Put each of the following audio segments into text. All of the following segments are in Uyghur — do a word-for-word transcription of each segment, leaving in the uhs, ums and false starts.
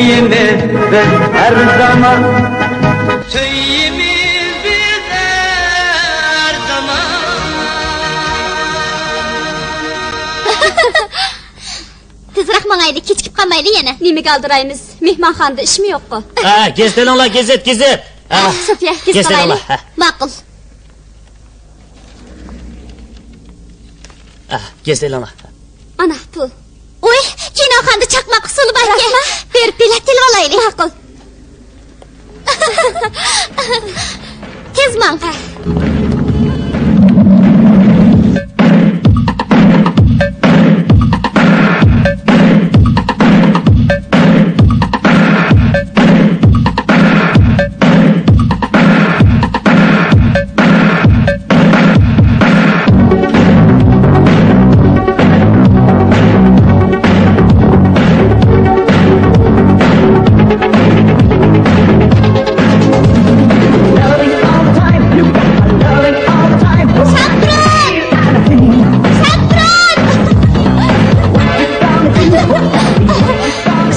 سۆيىمىز بىز ھەر زامان. سۆيىمىز بىز ھەر زامان. تېزرەك ماڭايلى، كېچىكىپ قالمايلى يەنە. نېمىگە ئالدىرايمىز؟ مېھمانخانىدا ئىشمۇ يوققۇ. ھە، گېزىت ئېلىڭلار، گېزىت، گېزىت. ھە، سوفىيە، گېزىت گېزىت ئالايلى. ئېلىڭلار. ھە. ماقۇل. ھە، گېزىت ئېلىڭلار. ئانا، پۇل. ئۇي، كىنوخانىدا چاقماق ئۇسسۇلى باركەن. بېرىپ بېلەت ئېلىۋالايلى. ماقۇل. تېز ماڭ.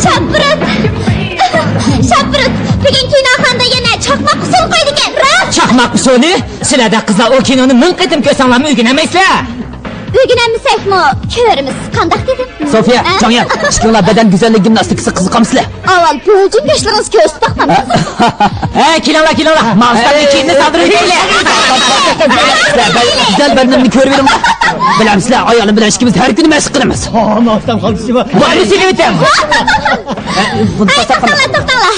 شاپىرىت! شاپىرىت! بۈگۈن كىنوخانىدا يەنە چاقماق ئۇسسۇلى قويىدىكەن، راست؟ چاقماق ئۇسسۇلى؟ سىلەردەك قىزلار ئۇ كىنونى مىڭ قېتىم كۆرسەڭلارمۇ ئۆگىنەلمەيسىلەر. ئۆگىنەلمىسەكمۇ كۆرىمىز. قانداق دېدىم؟ سوفىيە، ھە؟ جاڭيەن، ئىككىڭلار بەدەن گۈزەللىك گىمناستىكىسىغا قىزىقامسىلەر؟ ئاۋۋال بۆلجۈڭ گۆشلىرىڭىزنى كۆرسىتىپ باقمامسىز؟ ھە، كېلىڭلار، كېلىڭلار. ماۋۇ ئۇستامنى كېيىننى سالدۇرۇپ كېلەيلى. گۈزەل بەدىنىمنى كۆرۈۋېلىڭلار. بىلەمسىلەر، ئايالىم بىلەن ئىككىمىز ھەر كۈنى مەشىق قىلىمىز. ھا، ماۋۇ ئۇستام قالدى شۇ. ۋاي، سېلىۋېتىڭ. ئاي، توختاڭلار، توختاڭلار.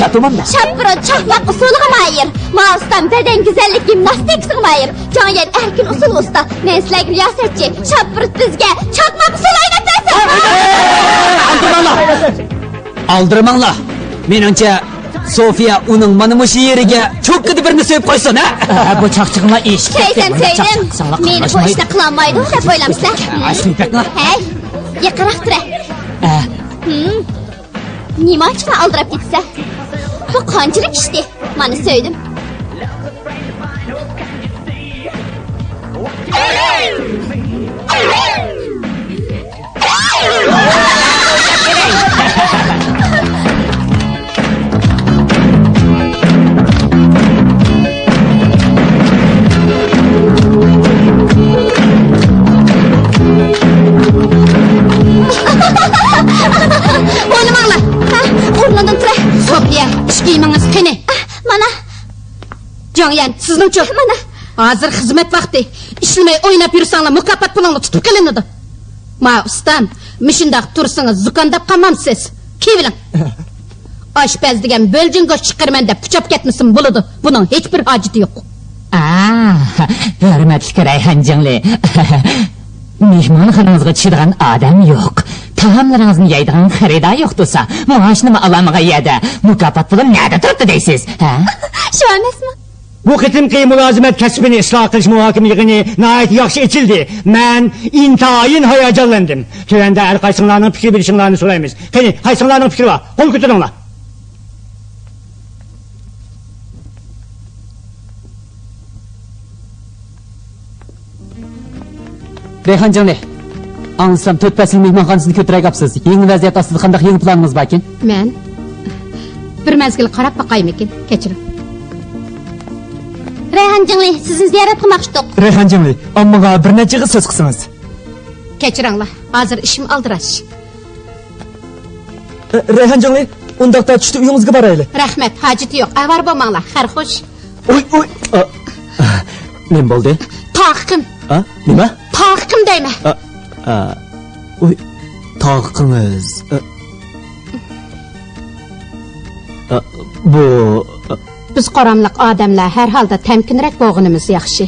شاپىرىت چاقماق ئۇسسۇلىغا ماھىر. ماۋۇ ئۇستام بەدەن گۈزەللىك گىمناستىكىسىغا ماھىر. جاڭيەن ئەركىن ئۇسسۇل ئۇستا. مەن سىلەرگە رىياسەتچى. شاپىرىت بىزگە چاقماق ئۇسسۇلى ئويناپ بەرسۇن. ئالدىرىماڭلار. ئالدىرىماڭلار. مېنىڭچە، سوفىيە ئۇنىڭ مانا مۇشۇ يېرىگە چوككىدا بىرنى سۆيۈپ قويسۇن، ھە؟ بۇ چاقچىقىڭلار ئېشىپ كەتتى. سۆيدۈم، سۆيدۈم. مېنى بۇ ئىشتا قىلالمايدۇ دەپ ئويلامسىلەر؟ ھەي، يېقىنراق تۇرە. ھىم. نېمانچىلا ئالدىراپ كېتىسە؟ بۇ قانچىلىك ئىشتى؟ مانا سۆيدۈم. ئوينىماڭلار. ھە، ئورنۇڭدىن تۇرە. سوفىيە، ئىش كىيىمىڭىز قېنى؟ مانا. جاڭيەن، سىزنىڭچۇ؟ مانا. ھازىر خىزمەت ۋاقتى. ئىشلىمەي ئويناپ يۈرسەڭلار، مۇكاپات پۇلۇڭلار تۇتۇپ قېلىنىدۇ. ماۋۇ ئۇستام، مۇشۇنداق تۇرسىڭىز، زۇكامداپ قالمامسىز؟ كىيىۋېلىڭ. ئاشپەز دېگەن بۆلجۈڭ گۆش چىقىرىمەن دەپ پۇچاپ كەتمىسىمۇ بولىدۇ. بۇنىڭ ھېچبىر ھاجىتى يوق. ئا، ھۆرمەتلىك رەيھان جىڭلى. مېھمانخانىڭىزغا چۈشىدىغان ئادەم يوق. تائاملىرىڭىزنى يەيدىغان خېرىدار يوق تۇرسا، مائاشنىمۇ ئالالمىغان يەردە مۇكاپات پۇلۇم نەدە تۇرۇپتۇ دەيسىز، ھە؟ شۇ ئەمەسمۇ؟ بۇ قېتىمقى مۇلازىمەت كەسپىنى ئىسلاھ قىلىش مۇھاكىمە يىغىنى ناھايىتى ياخشى ئېچىلدى. مەن ئىنتايىن ھاياجانلاندىم. تۆۋەندە ھەر قايسىڭلارنىڭ پىكىر بېرىشىڭلارنى سورايمىز. قېنى، قايسىڭلارنىڭ پىكرى بار؟ قول كۆتۈرۈڭلار. رەيھان جىڭلى، ئاڭلىسام، تۆت پەسىل مېھمانخانىسىنى كۆتۈرەك ئاپسىز. يېڭى ۋەزىيەت ئاستىدا قانداق يېڭى پىلانىڭىز باركىن؟ مەن بىر مەزگىل قاراپ باقايمىكىن؟ كەچۈرۈڭ. رەيھان جىڭلى، سىزنى زىيارەت قىلماقچىدۇق. رەيھان جىڭلى، ئاممىغا بىر نەچچە ئېغىز سۆز قىلسىڭىز. كەچۈرۈڭلار، ھازىر ئىشىم ئالدىراش. ئە، رەيھان جىڭلى، ئۇنداقتا چۈشتە ئۆيىڭىزگە بارايلى. رەھمەت، ھاجىتى يوق. ئاۋارە بولماڭلار، خەير خوش. ئۇي، ئۇي. ئا، نېمە بولدى؟ تاقىقىم. ئا، نېمە؟ تاقىقىم دەيمەن. ئا، ئا، ئۇي، تاقىقىڭىز. ئا، ئا، بۇ، ئا، بىز قوراملىق ئادەملەر ھەر ھالدا تەمكىنرەك بولغىنىمىز ياخشى.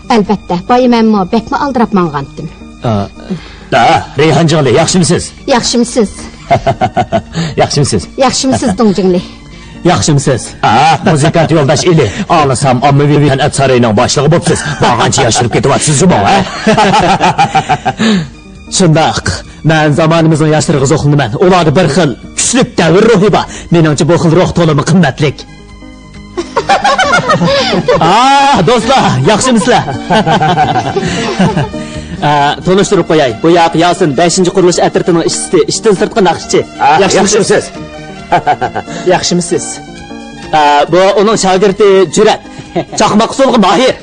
ئەلۋەتتە، بايا مەنمۇ بەكمۇ ئالدىراپ ماڭغانتىم. ئا، ئا، رەيھان جىڭلى، ياخشىمۇسىز؟ ياخشىمۇسىز؟ ياخشىمۇسىز؟ ياخشىمۇسىز، دۇڭ جىڭلى؟ ياخشىمۇسىز؟ ئا، مۇزىكانت يولداش ئېلى، ئاڭلىسام، ئاممىۋى سەنئەت سارىيىنىڭ باشلىقى بوپسىز. بارغانچە ياشىرىپ كېتىۋاتىسىز جۇمۇ، ھە؟ شۇنداق. مەن زامانىمىزنىڭ ياشلىرىغا زوقلىنىمەن. ئۇلاردا بىر خىل كۈچلۈك دەۋر روھى بار. مېنىڭچە، بۇ خىل روھ تولىمۇ قىممەتلىك. ئا، دوستلار، ياخشىمۇسىلەر؟ ئا، تونۇشتۇرۇپ قوياي. بۇ ياق ياسىن، بەشىنچى قۇرۇلۇش ئەترىتىنىڭ ئىشچىسى، ئىشتىن سىرتقى ناخشىچى. ئا، ياخشىمۇسىز؟ ياخشىمۇسىز؟ ئا، بۇ ئۇنىڭ شاگىرتى جۈرئەت. چاقماق ئۇسسۇلغا ماھىر.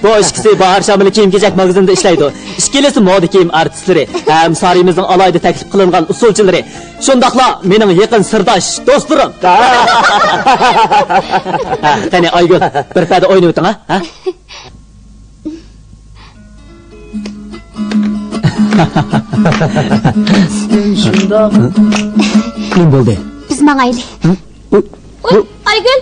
بۇ ئىككىسى باھار شامىلى كىيىم-كېچەك ماگىزىنىدا ئىشلەيدۇ. ئىككىلىسى مودا كىيىم ئارتىسلىرى ھەم سارىيىمىزنىڭ ئالاھىدە تەكلىپ قىلىنغان ئۇسسۇلچىلىرى. شۇنداقلا مېنىڭ يېقىن سىرداش دوستلىرىم. ھە، قېنى ئايگۈل، بىر پەدە ئوينىۋېتىڭ، ھە؟ ھە؟ نېمە بولدى؟ بىز ماڭايلى. ھە؟ ئۇي، ئۇي، ئايگۈل!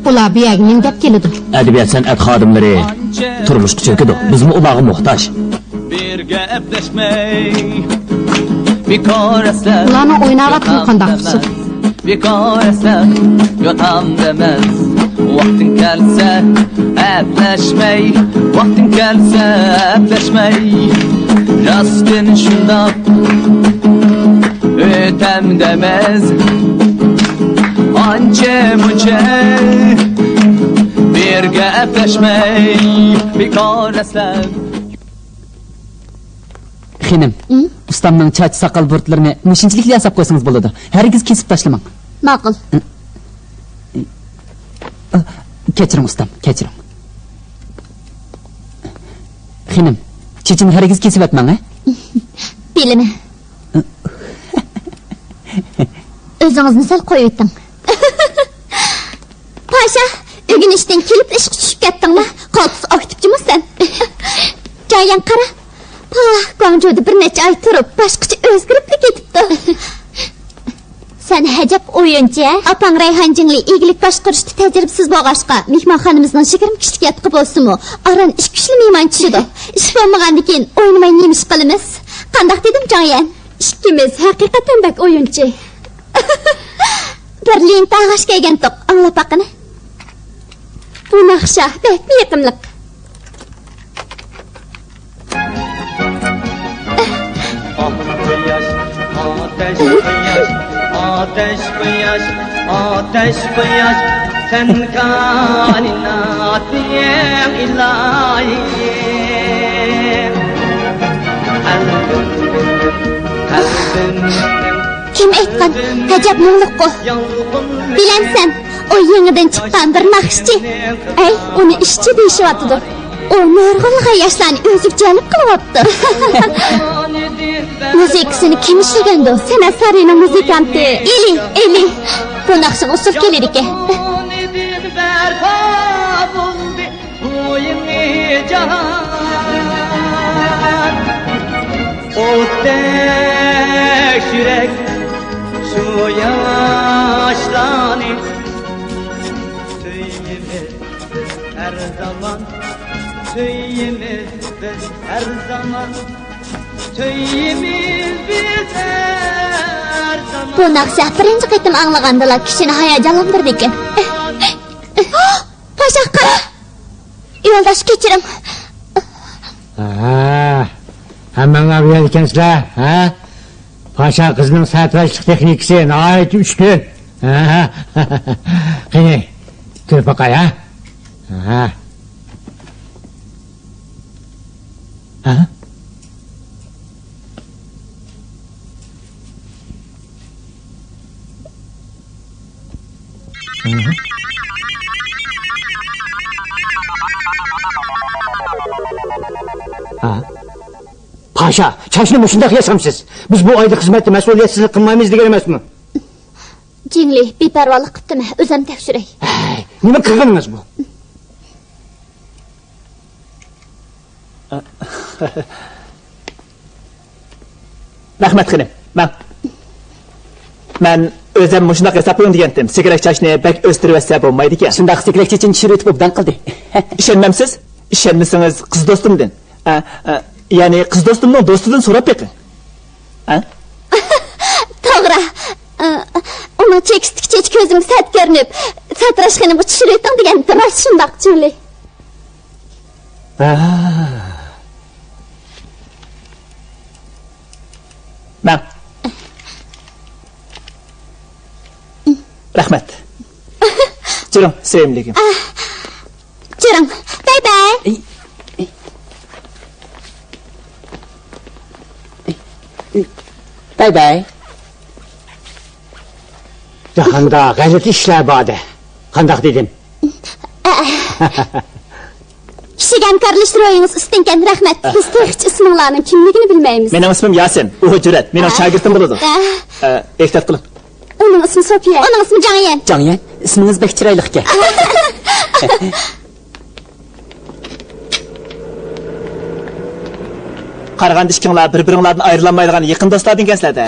ئۇلار بۇ يەرگە نېمە دەپ كېلىدۇ؟ ئەدەبىيات سەنئەت خادىملىرى تۇرمۇشقا چۆكىدۇ. بىزمۇ ئۇلارغا موھتاج. بىر گەپلەشمەي، بىكار ئەسلەپ. ئۇلارنىڭ ئويناۋاتقىنى قانداق ئۇسسۇل؟ بىكار ئەسلەپ ياتام دەمەس، ۋاقتىڭ كەلسە ئەپلەشمەي، ۋاقتىڭ كەلسە ئەپلەشمەي، راستىن شۇنداق ئۆتەم دەمەس، ئانچە مۇنچە بىر گەپلەشمەي، بىكار ئەسلەپ. خېنىم، ئۇستامنىڭ چاچ ساقال بۇرۇتلىرىنى مۇشۇنچىلىكلا ياساپ قويسىڭىز بولىدۇ. ھەرگىز كېسىپ تاشلىماڭ. ماقۇل. كەچۈرۈڭ ئۇستام، كەچۈرۈڭ. خېنىم، چېچىنى ھەرگىز كېسىۋەتمەڭ، ھە؟ بىلىمەن. ئۆزىڭىزنى سەل قويۇۋېتىڭ. پاشا، ئۆگىنىشتىن كېلىپ ئىشقا چۈشۈپ كەتتىڭما؟ قالتىس ئاكتىپچىمۇ سەن؟ جايەن قارا. پاھ، گۇاڭجۇدا بىر نەچچە ئاي تۇرۇپ، باشقىچە ئۆزگىرىپلا كېتىپتۇ. سەن ئەجەب ئويۇنچى، ھە؟ ئاپاڭ رەيھان جىڭلى ئىگىلىك باشقۇرۇشتا تەجرىبىسىز بولغاچقا، مېھمانخانىمىزنىڭ يىگىرمە كىشىلىك ياتىقى بولسىمۇ، ئاران ئىككى-ئۈچلا مېھمان چۈشىدۇ. ئىش بولمىغاندىكىن ئوينىماي نېمە ئىش قىلىمىز؟ قانداق دېدىم، جاڭيەن؟ ئىككىمىز ھەقىقەتەن بەك ئويۇنچى. بىر لېنتا ئاغاچ كەيگەنتۇق، ئاڭلاپ باققىنە. بۇ ناخشا بەكمۇ يېقىملىق. ئاھ، قۇياش، ئاتەش قۇياش، ئاتەش قۇياش، ئاتەش قۇياش، سەن كائىناتنىڭ ئىلاھى. قەلبىم، قەلبىم. كىم ئېيتقان؟ ئەجەب مۇڭلۇققۇ. بىلەمسەن، ئۇ يېڭىدىن چىققان بىر ناخشىچى. ئەي، ئۇنى ئىشچى دېيىشىۋاتىدۇ. ئۇ نۇرغۇنلىغان ياشلارنى ئۆزىگە جەلپ قىلىۋاپتۇ. مۇزىكىسىنى كىم ئىشلىگەندۇ؟ سەنئەت سارىيىنىڭ مۇزىكانتى ئېلى، ئېلى. بۇ ناخشىغا ئۇسسۇل كېلىدىكەن. بۇ يېڭى جاھان، ئوتتەك يۈرەك شۇ ياشلارنى سۆيىمىز ھەر زامان، سۆيىمىز بىز ھەر زامان، سۆيىمىز بىز ھەر زامان. بۇ ناخشا بىرىنچى قېتىم ئاڭلىغاندىلا كىشىنى ھاياجانلاندۇرىدىكەن. پاشا، قارا! يولداش، كەچۈرۈڭ. ھە، ھەممەڭلار بۇ يەردىكەنسىلەر، ھە؟ پاشا قىزنىڭ ساتىراشلىق تېخنىكىسى ناھايىتى ئۈستۈن. ھە. قېنى، كۆرۈپ باقاي، ھە؟ ھە. ھە؟ ھە؟ پاشا، چاچنى مۇشۇنداق ياسامسىز؟ بىز بۇ ئايدا خىزمەتتە مەسئۇلىيەتسىزلىك قىلمايمىز دېگەن ئەمەسمۇ؟ جىڭلى، بىپەرۋالىق قىپتىمەن، ئۆزۈم تەكشۈرەي. ھەي، نېمە قىلغىنىڭىز بۇ؟ رەھمەت خېنىم، ماڭ. مەن ئۆزۈم مۇشۇنداق ياساپ قويۇڭ دېگەنتىم. سېكىرەك چاچنى بەك ئۆستۈرۈۋەتسە بولمايدىكەن. شۇنداق سېكىرەك چېچىنى چۈشۈرۈۋېتىپ ئوبدان قىلدى. ئىشەنمەمسىز؟ ئىشەنمىسىڭىز، قىز دوستۇمدىن، ئە، ئە، يەنى قىز دوستۇمنىڭ دوستىدىن سوراپ بېقىڭ. ھە؟ توغرا. ئۇنىڭ چېكىستىكى چېچى كۆزۈمگە سەت كۆرۈنۈپ، ساتىراش خېنىمغا چۈشۈرۈۋېتىڭ دېگەنتىم. راست شۇنداق، جۇلى. ھە. ماڭ. رەھمەت. جۈرۈڭ، سۆيۈملۈكۈم. جۈرۈڭ. باي باي. ئەي، ئەي. باي باي. جاھاندا غەلىتە ئىشلار بار-دە. قانداق دېدىم؟ كىشىگە ھەمكارلىشىش روھىڭىز ئۈستۈنكەن، رەھمەت. بىز تېخىچە ئىسمىڭلارنىڭ كىملىكىنى بىلمەيمىز. مېنىڭ ئىسمىم ياسىن، ئۇ ھۆجرەت، مېنىڭ شاگىرتىم بولىدۇ. ئە، ئېھتىيات قىلىڭ. ئۇنىڭ ئىسمى سوپىيە. ئۇنىڭ ئىسمى جاڭيەن. جاڭيەن، ئىسمىڭىز بەك چىرايلىقكەن. قارىغاندا ئىككىڭلار بىر-بىرىڭلاردىن ئايرىلالمايدىغان يېقىن دوستلاردىنكەنسىلەر-دە.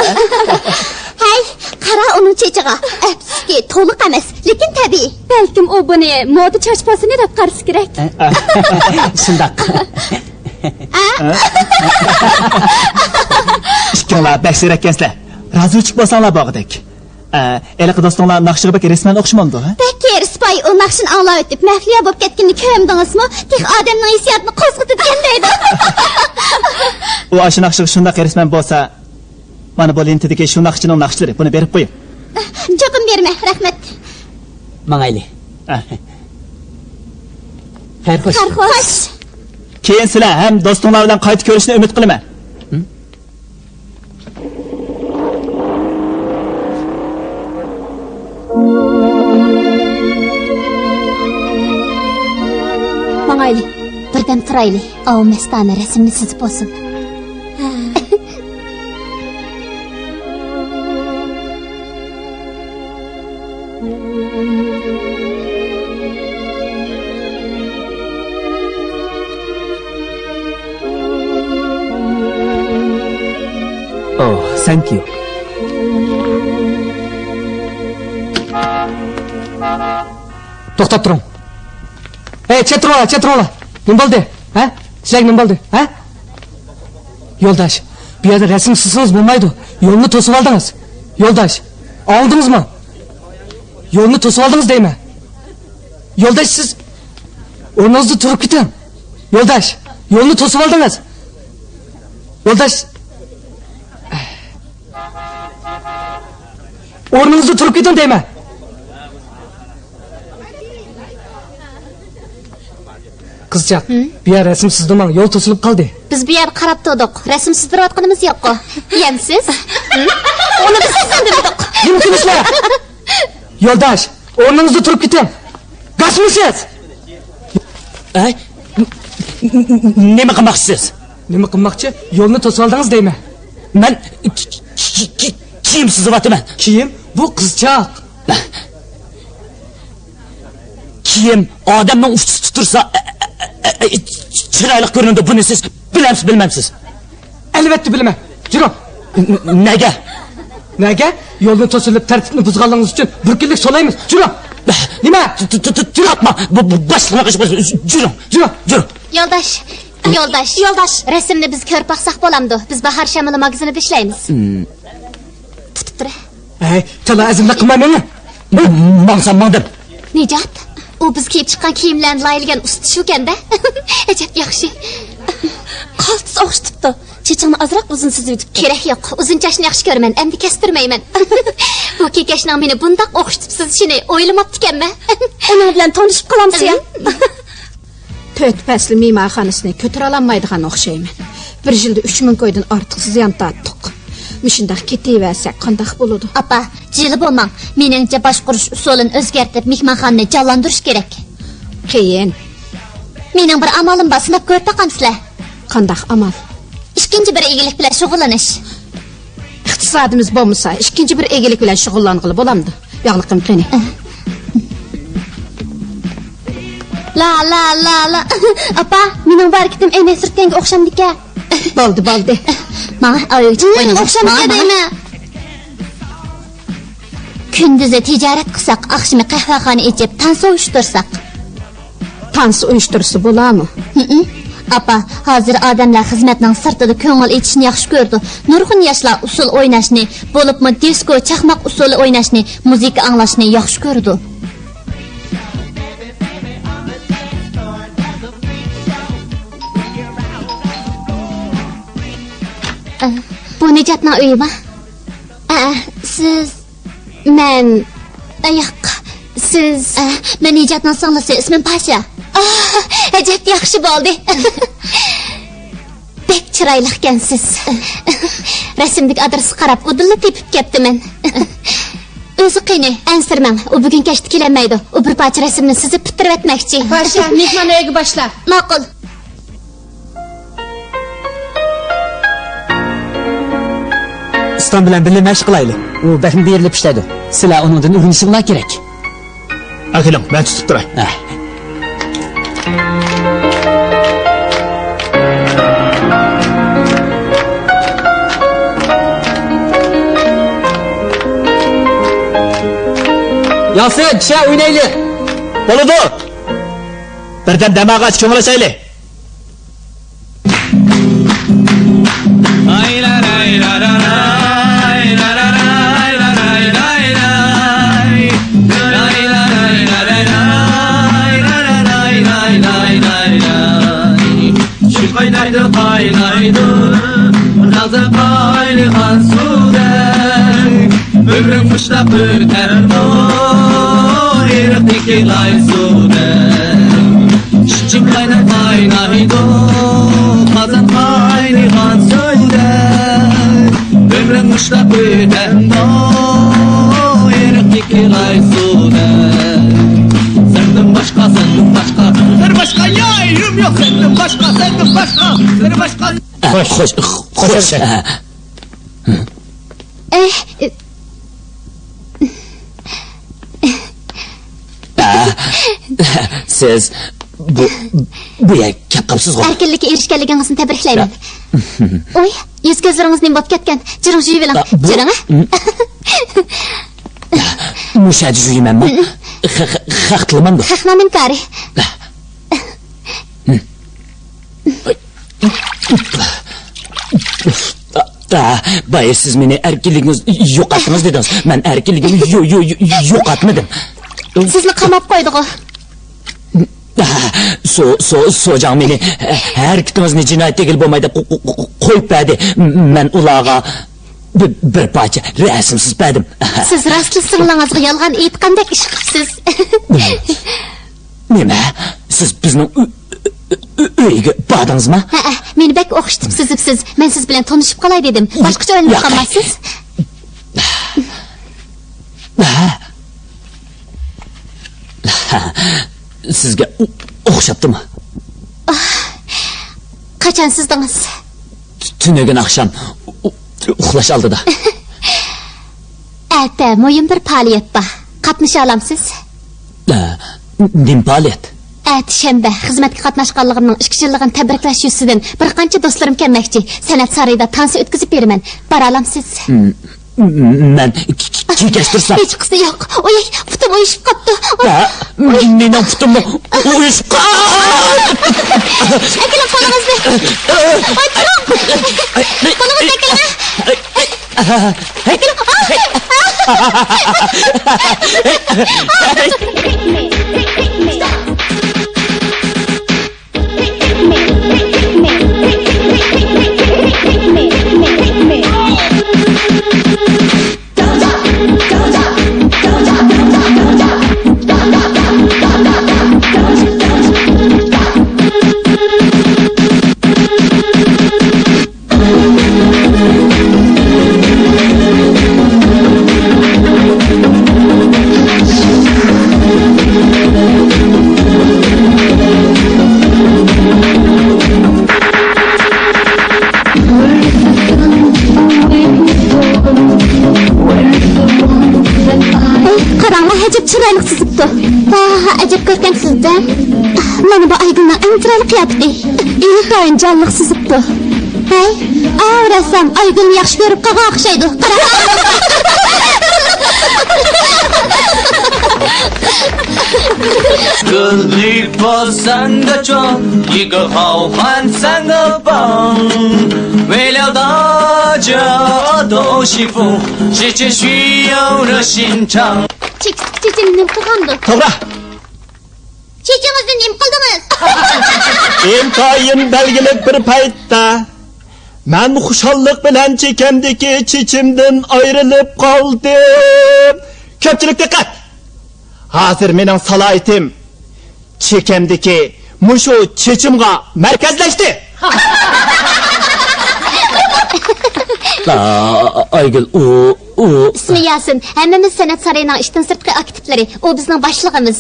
ھەي، قارا ئۇنىڭ چېچىغا. ئەپسۇسكى، تولۇق ئەمەس، لېكىن تەبىئىي. بەلكىم ئۇ بۇنى مودا چاچ پاسىنى دەپ قارىسا كېرەك. شۇنداق. ئىككىڭلار بەك زېرەككەنسىلەر. رازى چىقىپ بولساڭلار بولغۇدەك. ئە، ھېلىقى دوستۇڭلار ناخشىغا بەك ھېرىسمەن ئوخشىمامدۇ، ھە؟ بەك ھېرىسپاي، ئۇ ناخشىنى ئاڭلاۋېتىپ مەھلىيا بولۇپ كەتكىنىنى كۆرمىدىڭىزمۇ؟ تېخى ئادەمنىڭ ھېسسىياتىنى قوزغىتىدىكەن دەيدۇ. ئۇ ئاشۇ ناخشىغا شۇنداق ھېرىسمەن بولسا، مانا بۇ لېنتىدىكى شۇ ناخشىچىنىڭ ناخشىلىرى، بۇنى بېرىپ قويۇڭ. چوقۇم بېرىمەن، رەھمەت. ماڭايلى. ئە. خەير خوش. خەير خوش. كېيىن سىلەر ھەم دوستۇڭلار بىلەن قايتا كۆرۈشۈشنى ئۈمىد قىلىمەن. ماڭايلى، بىردەم تۇرايلى. ئاۋۇ مەستانە رەسىمنى سىزىپ بولسۇن. Oh, thank you. توختاپ تۇرۇڭ. ھەي، چەت تۇرۇڭلار، چەت تۇرۇڭلار. نېمە بولدى؟ ھە؟ سىلەرگە نېمە بولدى؟ ھە؟ يولداش، بۇ يەردە رەسىم سىزسىڭىز بولمايدۇ. يولنى توسۇۋالدىڭىز. يولداش، ئاڭلىدىڭىزمۇ؟ يولنى توسۇۋالدىڭىز دەيمەن. يولداش، سىز ئورنىڭىزدا تۇرۇپ كېتىڭ. يولداش، يولنى توسۇۋالدىڭىز. يولداش، ئورنىڭىزدا تۇرۇپ كېتىڭ دەيمەن. قىزچاق، ھىم؟ بۇ يەر رەسىم سىزدۇرماڭ، يول توسۇلۇپ قالدى. بىز بۇ يەردە قاراپ تۇردۇق، رەسىم سىزدۇرۇۋاتقىنىمىز يوققۇ. يەنە سىز؟ ھىم؟ ئۇنى بىز سىزدۇردۇق. نېمە قىلىسىلەر؟ يولداش، ئورنىڭىزدا تۇرۇپ كېتىڭ. گاسمۇسىز؟ ئەي، نېمە قىلماقچىسىز؟ نېمە قىلماقچى؟ يولنى توسۇۋالدىڭىز دەيمەن. مەن كىيىم سىزىۋاتىمەن. كىيىم؟ بۇ قىزچاق. كىيىم ئادەمنىڭ ئۇچىسى تۇتۇلسا، چىرايلىق كۆرۈنىدۇ. بۇنى سىز بىلەمسىز، بىلمەمسىز؟ ئەلۋەتتە بىلىمەن. جۈرۈڭ. نەگە؟ نەگە؟ يولنى توسۇلۇپ تەرتىپنى بۇزغانلىقىڭىز ئۈچۈن بىر كۈنلۈك سولايمىز. جۈرۈڭ. نېمە؟ تۇ-، تۇ-، تۇ-، تۇ-، تۇرۇۋاتما. بۇ، بۇ باشلىقنىڭ ئىشى بولسا، جۈرۈڭ. جۈرۈڭ. جۈرۈڭ. يولداش، يولداش. يولداش. رەسىمنى بىز كۆرۈپ باقساق بولامدۇ؟ بىز باھار شامىلى ماگىزىنىدا ئىشلەيمىز. تۇتۇپ تۇر. ھەي، تالا ئەزىملىك قىلما مېنى. ماڭسام ماڭدىم. نىجات، ئۇ بىز كىيىپ چىققان كىيىملەرنى لايىھىلىگەن ئۇستا شۇكەن-دە. ئەجەب ياخشى. قالتىس ئوخشىتىپتۇ. چېچىڭنى ئازراق ئۇزۇن سىزىۋېتىپتۇ. كېرەك يوق، ئۇزۇن چاچنى ياخشى كۆرىمەن، ئەمدى كەستۈرمەيمەن. بۇ كېكەچنىڭ مېنى بۇنداق ئوخشىتىپ سىزىشىنى ئويلىماپتىكەنمەن. ئۇنىڭ بىلەن تونۇشۇپ قالامسىز يا؟ تۆت پەسىل مېھمانخانىسىنى كۆتۈرەلمەيدىغان ئوخشايمەن. بىر يىلدا ئۈچ مىڭ كويدىن ئارتۇق زىيان تارتتۇق. مۇشۇنداق كېتىۋەرسەك قانداق بولىدۇ؟ ئاپا، جىلە بولماڭ. مېنىڭچە باشقۇرۇش ئۇسۇلىنى ئۆزگەرتىپ، مېھمانخانىنى جانلاندۇرۇش كېرەك. قىيىن. مېنىڭ بىر ئامالىم بار، سىناپ كۆرۈپ باقامسىلەر؟ قانداق ئامال؟ ئىككىنچى بىر ئىگىلىك بىلەن شۇغۇللىنىش. ئىقتىسادىمىز بولمىسا، ئىككىنچى بىر ئىگىلىك بىلەن شۇغۇللانغىلى بولامدۇ؟ ياغلىقىم قېنى؟ لا، لا، لا، لا. ئاپا، مېنىڭ بۇ ھەرىكىتىم ئەينەك سۈرتكەنگە ئوخشامدىكەن؟ بولدى، بولدى. ماڭا ئايۇ ئىچىپ قويۇڭ. ئوخشامدىكەن دەيمەن. كۈندۈزى تىجارەت قىلساق، ئاخشىمى قەھۋەخانا ئېچىپ، تانسا ئۇيۇشتۇرساق. تانسا ئۇيۇشتۇرسا بولامۇ؟ ھىم. ئاپا، ھازىر ئادەملەر خىزمەتنىڭ سىرتىدا كۆڭۈل ئېچىشنى ياخشى كۆرىدۇ. نۇرغۇن ياشلار ئۇسسۇل ئويناشنى، بولۇپمۇ دىسكو، چاقماق ئۇسسۇلى ئويناشنى، مۇزىكا ئاڭلاشنى ياخشى كۆرىدۇ. ئە، بۇ نىجاتنىڭ ئۆيىما؟ ئە، سىز، مەن ئاياق، سىز؟ ئە، مەن ئىجادنىڭ سىڭلىسى، ئىسمىم پاشا. ئاھ، ئەجەب ياخشى بولدى. بەك چىرايلىقكەنسىز. رەسىمدىكى ئادرېسقا قاراپ، ئۇدۇللا تېپىپ كەپتىمەن. ئۆزى قېنى، ئەنسىرىمەڭ. ئۇ بۈگۈن كەچتە كېلەلمەيدۇ. ئۇ بىر پارچە رەسىمنى سىزىپ پۈتتۈرۈۋەتمەكچى. پاشا، مېھمان ئۆيىگە باشلا. ماقۇل. ئۇستام بىلەن بىللە مەشىق قىلايلى. ئۇ بەكمۇ بېرىلىپ ئىشلەيدۇ. سىلەر ئۇنىڭدىن ئۆگىنىشىڭلار كېرەك. ئەكېلىڭ، مەن تۇتۇپ تۇراي. ھە. ياسىن، چۈشە ئوينايلى. بولىدۇ. بىردەم دەم ئالغاچ كۆڭۈل ئاچايلى. شۇ قاينايدۇ، قاينايدۇ، تازا قاينىغان سۇدەك. ئۆمرۈڭ مۇشتاق ئۆتەرمۇ، ئېرىقتىكى لاي سۇدەك. ئىچىم قايناپ قاينايدۇ، قازان قاينىغان سۇدەك. ئۆمرۈڭ مۇشتاق ئۆتەمدۇ، ئېرىقتىكى لاي سۇدەك. سەندىن باشقا، سەندىن باشقا، سەندىن باشقا يارىم يوق. سەندىن باشقا، سەندىن باشقا، سەندىن باشقا. خوش، خوش، خوش. ئە، سىز بۇ، بۇ يەرگە كەپ قاپسىزغۇ؟ ئەركىنلىككە ئېرىشكەنلىكىڭىزنى تەبرىكلەيمەن. ئۇي، يۈز-كۆزلىرىڭىز نېمە بوپ كەتكەن؟ جىرىڭ جۇيۇۋېلىڭ. بۇ جىرىڭ، ھە؟ مۇشۇ يەردە جۇيىمەنمۇ؟ خەق، خەق تىلىمامدۇ؟ خەقنىڭ نېمە كارى؟ بايا سىز مېنى ئەركىنلىكىڭىزنى يوقاتتىڭىز دېدىڭىز. مەن ئەركىنلىكىمنى يو-، يو-، يو-، يوقاتمىدىم. سىزنى قاماپ قويدىغۇ؟ سو-، سو-، سوجاڭ مېنى ھەرىكىتىڭىزنى جىنايەت دېگىلى بولماي دەپ قو-، قو-، قو-، قويۇپ بەردى. مەن ئۇلارغا بىر، بىر پارچە رەسىم سىزىپ بەردىم. سىز راستلا سىڭلىڭىزغا يالغان ئېيتقاندەك ئىش قىپسىز. نېمە؟ سىز بىزنىڭ ئۆ-، ئۆ-، ئۆ-، ئۆيگە باردىڭىزمۇ؟ ھەئە، مېنى بەك ئوخشىتىپ سىزىپسىز. مەن سىز بىلەن تونۇشۇپ قالاي دېدىم. باشقىچە ئويلىنىپ قالماسسىز؟ سىزگە ئو-، ئوخشاپتىمۇ؟ قاچان سىزدىڭىز؟ تۈنۈگۈن ئاخشام ئۇ-، ئۇخلاش ئالدىدا. ئەتە مۇھىم بىر پائالىيەت بار. قاتنىشالامسىز؟ ئە، نېمە پائالىيەت؟ ئەتە شەنبە خىزمەتكە قاتناشقانلىقىمنىڭ ئىككى يىللىقىنى تەبرىكلەش يۈزىسىدىن بىر قانچە دوستلىرىم كەلمەكچى. سەنئەت سارىيىدا تانسا ئۆتكۈزۈپ بېرىمەن. بارالامسىز؟ م-، م-، مەن ك-، ك-، كېچىكتۈرسەم. ھېچقىسى يوق. ئۇي، پۇتۇم ئۇيۇشۇپ قاپتۇ. ھە؟ مېنىڭ پۇتۇممۇ ئۇيۇشۇپ قا-، ئەكېلىڭ قولىڭىزنى. ۋاي، تۇرۇڭ. قولىڭىزنى ئەكېلىڭ. ئەي، قاراڭلار، ئەجەب چىرايلىق سىزىپتۇ. ۋاھ، ئەجەب كۆركەمسىز-دە. مانا بۇ ئايگۈلنىڭ ئەڭ چىرايلىق قىياپىتى. ئىنتايىن جانلىق سىزىپتۇ. ھەي، ئاۋۇ رەسسام ئايگۈلنى ياخشى كۆرۈپ قالغان ئوخشايدۇ. قارا. گۈلنى بولساڭ چوڭ، يېگە خاۋخەن ساڭا باڭ. ۋېلياۋدا جادو شىفۇ، شىچې شۈياۋ رېشىنچاڭ. چېكىستىكى چېچىنى نېمە قىلغاندۇ؟ توغرا. چېچىڭىزنى نېمە قىلدىڭىز؟ ئىنتايىن بەلگىلىك بىر پەيتتە مەن خۇشاللىق بىلەن چېكەمدىكى چېچىمدىن ئايرىلىپ قالدىم. كۆپچىلىك دىققەت! ھازىر مېنىڭ سالاھىيىتىم چېكەمدىكى مۇشۇ چېچىمغا مەركەزلەشتى. ئا-، ئايگۈل، ئۇ، ئۇ. ئىسمى ياسىن. ھەممىمىز سەنئەت سارىيىنىڭ ئىشتىن سىرتقى ئاكتىپلىرى. ئۇ بىزنىڭ باشلىقىمىز.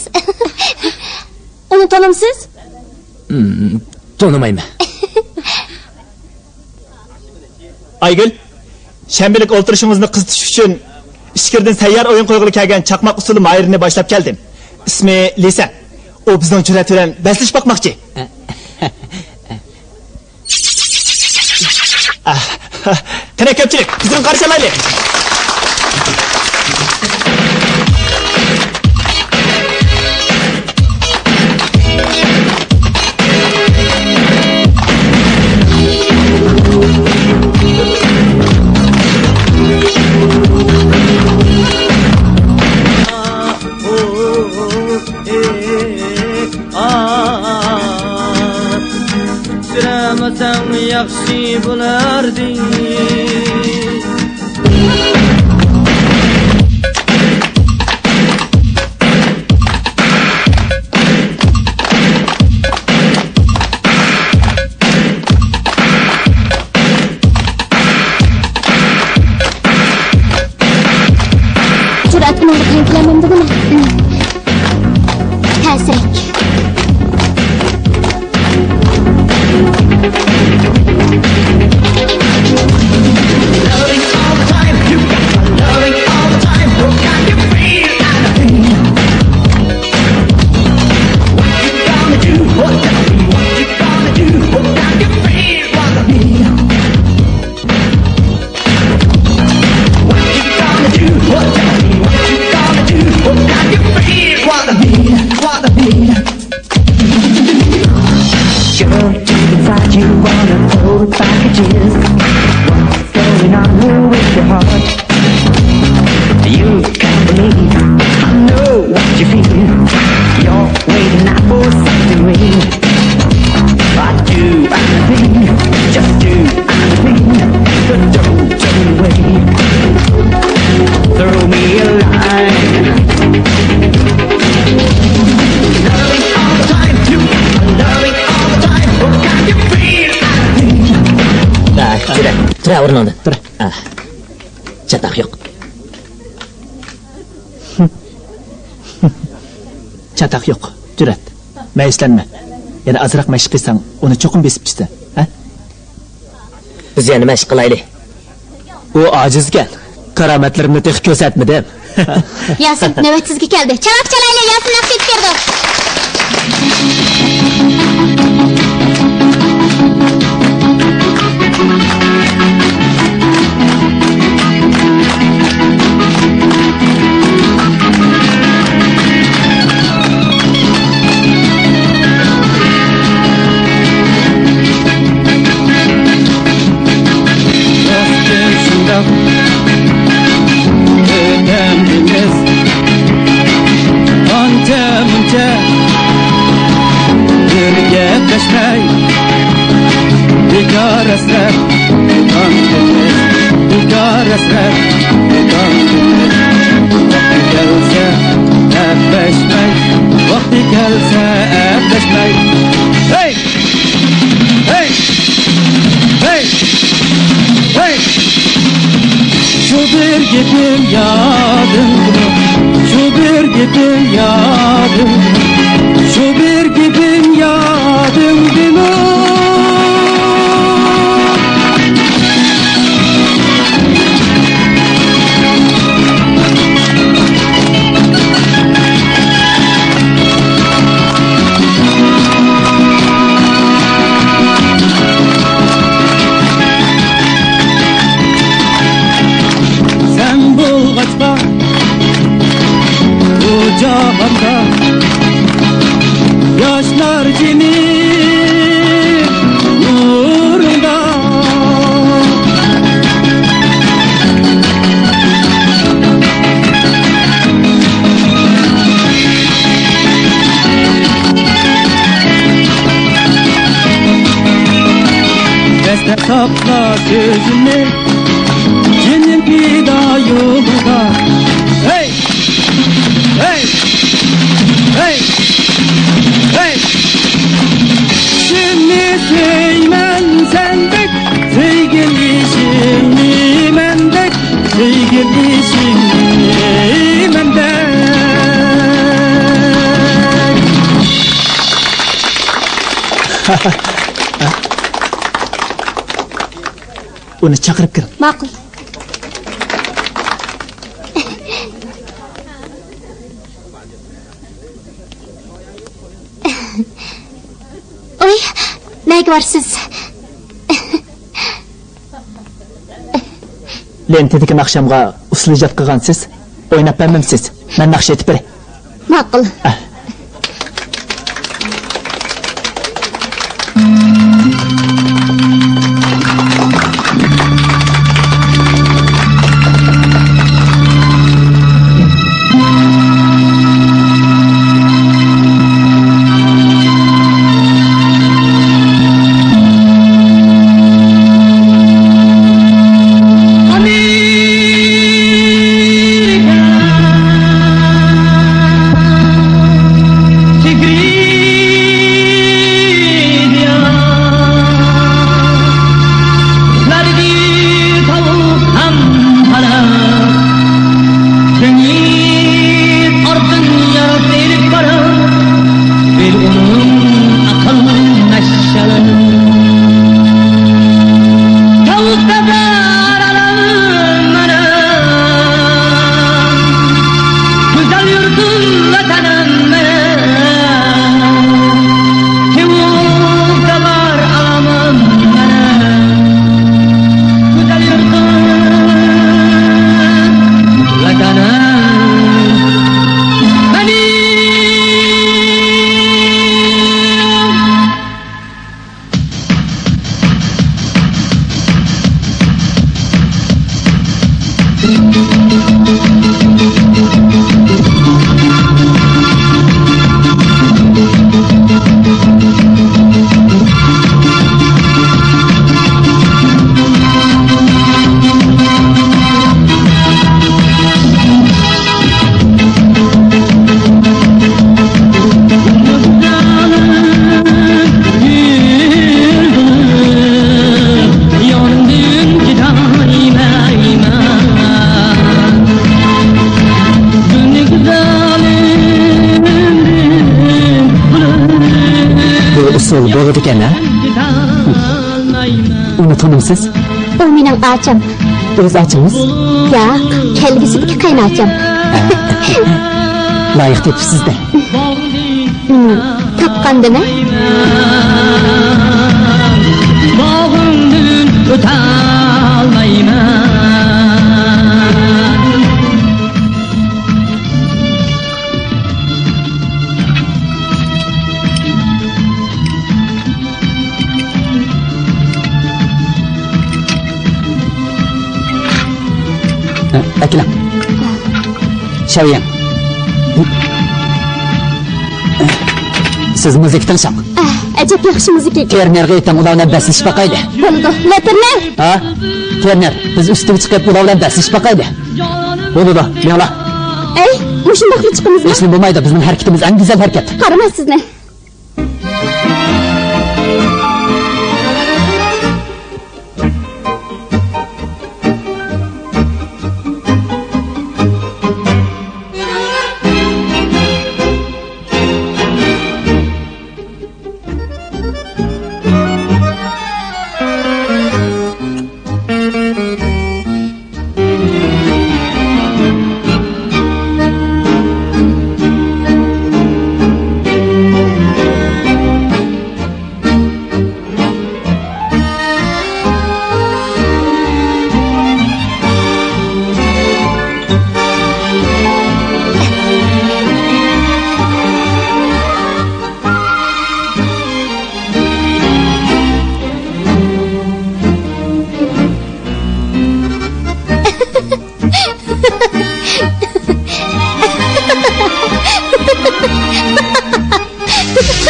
ئۇنى تونۇمسىز؟ مم، تونۇمايمەن. ئايگۈل، شەنبىلىك ئولتۇرۇشىڭىزنى قىزىتىش ئۈچۈن ئىچكىرىدىن سەييار ئويۇن قويغىلى كەلگەن چاقماق ئۇسسۇلى ماھىرىنى باشلاپ كەلدىم. ئىسمى لىسەن. ئۇ بىزنىڭ جۈرئەت بىلەن بەسلىشىپ باقماقچى. قېنى كۆپچىلىك، بىزنى قارشى ئالايلى. ئۇچرىمىسەڭ ياخشى بولار دېدى. جۈرئەت ئۇنىڭغا تەڭ كېلەلمەمدۇ نېمە؟ تەسرەك. Girl, deep inside you wanna hold packages. What's going on with your heart? You can't believe I know what you feel. You're waiting out for something real. But do anything, just do anything. But don't turn away. Throw me a line. Loving all the time, you loving all the time. What kind of free? ئا، تۇرە، تۇرە ئورنۇڭدىن. تۇرە. ئا. چاتاق يوق. چاتاق يوق، جۈرئەت. مەيۈسلەنمە. يەنە ئازراق مەشىق قىلساڭ، ئۇنى چوقۇم بېسىپ چۈشىسەن، ھە؟ بىز يەنە مەشىق قىلايلى. ئۇ ئاجىزكەن. كارامەتلىرىمنى تېخى كۆرسەتمىدىم. ياسىن، نۆۋەت سىزگە كەلدى. چالاپ چالايلى، ياسىن ناخشا ئېيتىپ بېرىدۇ. راستتىن شۇنداق ئۆتەمدىمىز ئانچە مۇنچە بىر گەپلەشمەي. بىكار ھەسرەت ئۆتەمدىمىز، بىكار ھەسرەت ئۆتەمدىمىز. ۋاقتى كەلسە ئەپلەشمەي، ۋاقتى كەلسە ئەپلەشمەي. ھەي! ھەي! ھەي! ھەي! شۇ بىر گېپىم يادىڭدىمۇ؟ شۇ بىر گېپىم يادىڭدىمۇ؟ شۇ بىر گېپىم يادىڭدىمۇ؟ سەن بولغاچقا بۇ جاھاندا ياشلار جېنى نۇرۇڭدا. دەسلەپ ساقلا سۆزۈمنى، جېنىم پىدا يولۇڭدا. ھەي! ھەي! ئۇنى چاقىرىپ كىرىڭ. ماقۇل. ئۇي، نەگە بارسىز؟ لېنتىدىكىنى ئاخشامغا ئۇسسۇل ئىجاد قىلغانسىز. ئويناپ بەرمەمسىز؟ مەن ناخشا ئېيتىپ بېرەي. ماقۇل. ئە. بۇ ئۇسسۇل بولىدىكەن، ھە؟ ئۇنى تونۇمسىز؟ ئۇ مېنىڭ ئاچام. ئۆز ئاچىڭىز؟ ياق، كەلگۈسىدىكى قېيىنئاچام. لايىق تېپىپسىز-دە. تاپقاندىمۇ؟ باغرىڭدىن ئۆتەلمەيمەن. ئەكېلىڭ. شاۋيەن. سىز مۇزىكا تىڭشاڭ. ئەھ، ئەجەب ياخشى مۇزىكا ئىكەن. تېرنېرغا ئېيتىڭ، ئۇلار بىلەن بەسلىشىپ باقايلى. بولىدۇ. لېتېرنېر! ھا؟ تېرنېر، بىز ئۈستىگە چىقىپ، ئۇلار بىلەن بەسلىشىپ باقايلى. بولىدۇ، مېڭىڭلار. ئەي، مۇشۇنداقلا چىقىمىزمۇ؟ ھېچنېمە بولمايدۇ، بىزنىڭ ھەرىكىتىمىز ئەڭ گۈزەل ھەرىكەت. قارىماي سىزنى.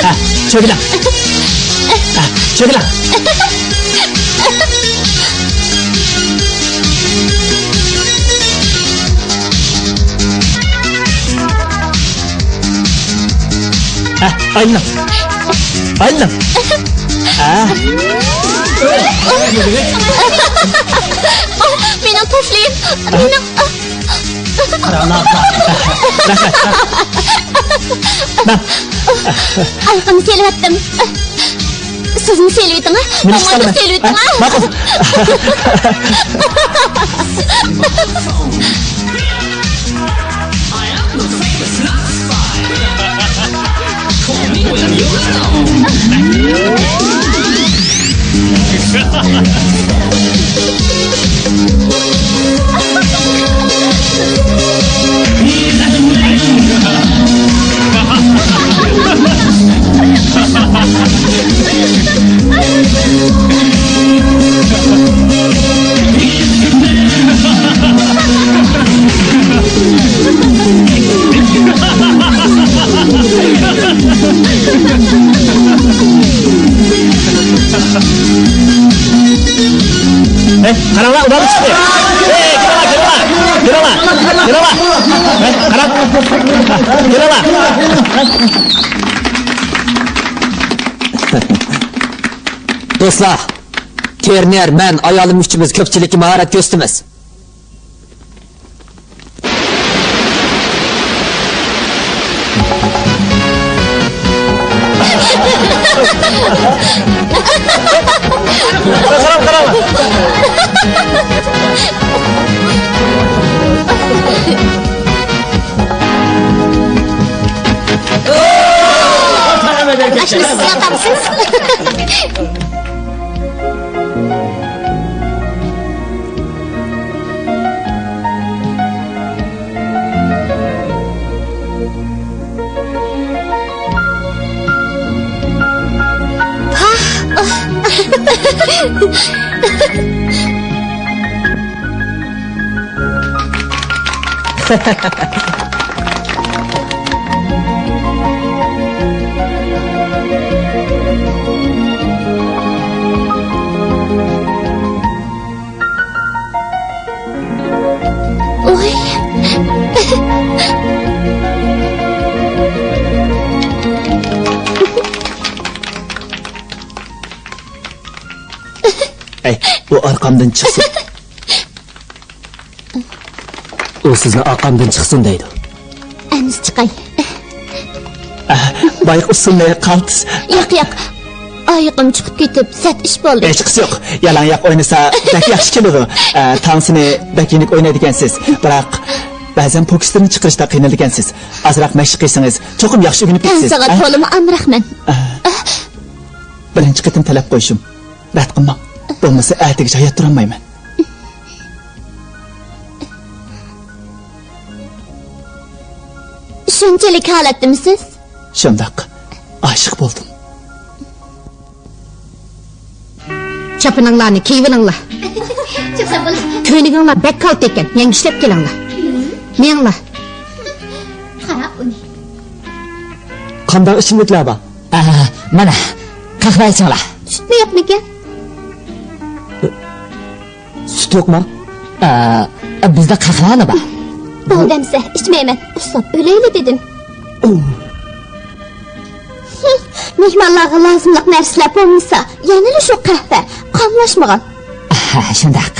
ھە، چۆگىلەڭ. ھە، چۆگىلەڭ. ھە، ئايلىنىڭ. ئايلىنىڭ. ھە. مېنىڭ تۇفلىم. مېنىڭ. قاراڭلار. رەھمەت. مەن. ئايىغىمنى سېلىۋەتتىم. سىزمۇ سېلىۋېتىڭ، ھە؟ نېمە ئىش قىلىمەن؟ سېلىۋېتىڭ، ھە؟ ھە؟ ماقۇل. ھەي، قاراڭلار، ئۇلار چىقتى. ھەي، كېلىڭلار، كېلىڭلار، كېلىڭلار، كېلىڭلار، كېلىڭلار. ھەي، قاراڭ. كېلىڭلار. دوستلار، ترېنېر، مەن، ئايالىم ئۈچىمىز كۆپچىلىككە ماھارەت كۆرسىتىمىز. ئاشۇنى سىز ياقامسىز؟ ۋوي. ئەي، ئۇ ئارقامدىن چىقسۇن. ئۇ سىزنى ئارقامدىن چىقسۇن دەيدۇ. ئەمىسە چىقاي. ئە، بايىقى ئۇسسۇلنى قالتىس. ياق، ياق. ئايىقىم چىقىپ كېتىپ، سەت ئىش بولدى. ھېچقىسى يوق. يالاڭ ياق ئوينىسا بەك ياخشى كېلىدۇ. ئە، تانسىنى بەك يېنىك ئوينايدىكەنسىز. بىراق، بەزەن پوكۇسلىرىنى چىقىرىشتا قىينىلىدىكەنسىز. ئازراق مەشىق قىلسىڭىز، چوقۇم ياخشى ئۆگىنىپ كېتىسىز. تانسىغا ئە؟ تولىمۇ ئامراقمەن. ئە، بىرىنچى قېتىم تەلەپ قويۇشۇم. رەت قىلماڭ. بولمىسا ئەتىگىچە ھايات تۇرالمايمەن. شۇنچىلىك ھالەتتىمۇ سىز؟ شۇنداق. ئاشىق بولدۇم. چاپىنىڭلارنى كىيىۋېلىڭلار. چاپسان بولۇڭ. كۆينىكىڭلار بەك كالتە ئىكەن، يەڭگۈشلەپ كېلىڭلار. مېڭىڭلار. قارا ئۇنى. قانداق ئىچىملىكلەر بار؟ ئا، مانا، قەھۋە ئىچىڭلار. سۈتمۇ يوقمىكەن؟ سۈت يوقما؟ ئا، بىزدە قەھۋەلا بار. بولدى ئەمسە، ئىچمەيمەن. ئۇسساپ ئۆلەيلى دېدىم. ئۇ. مېھمانلارغا لازىملىق نەرسىلەر بولمىسا، يەنىلا شۇ قەھۋە، قاملاشمىغان. ئاھا، شۇنداق.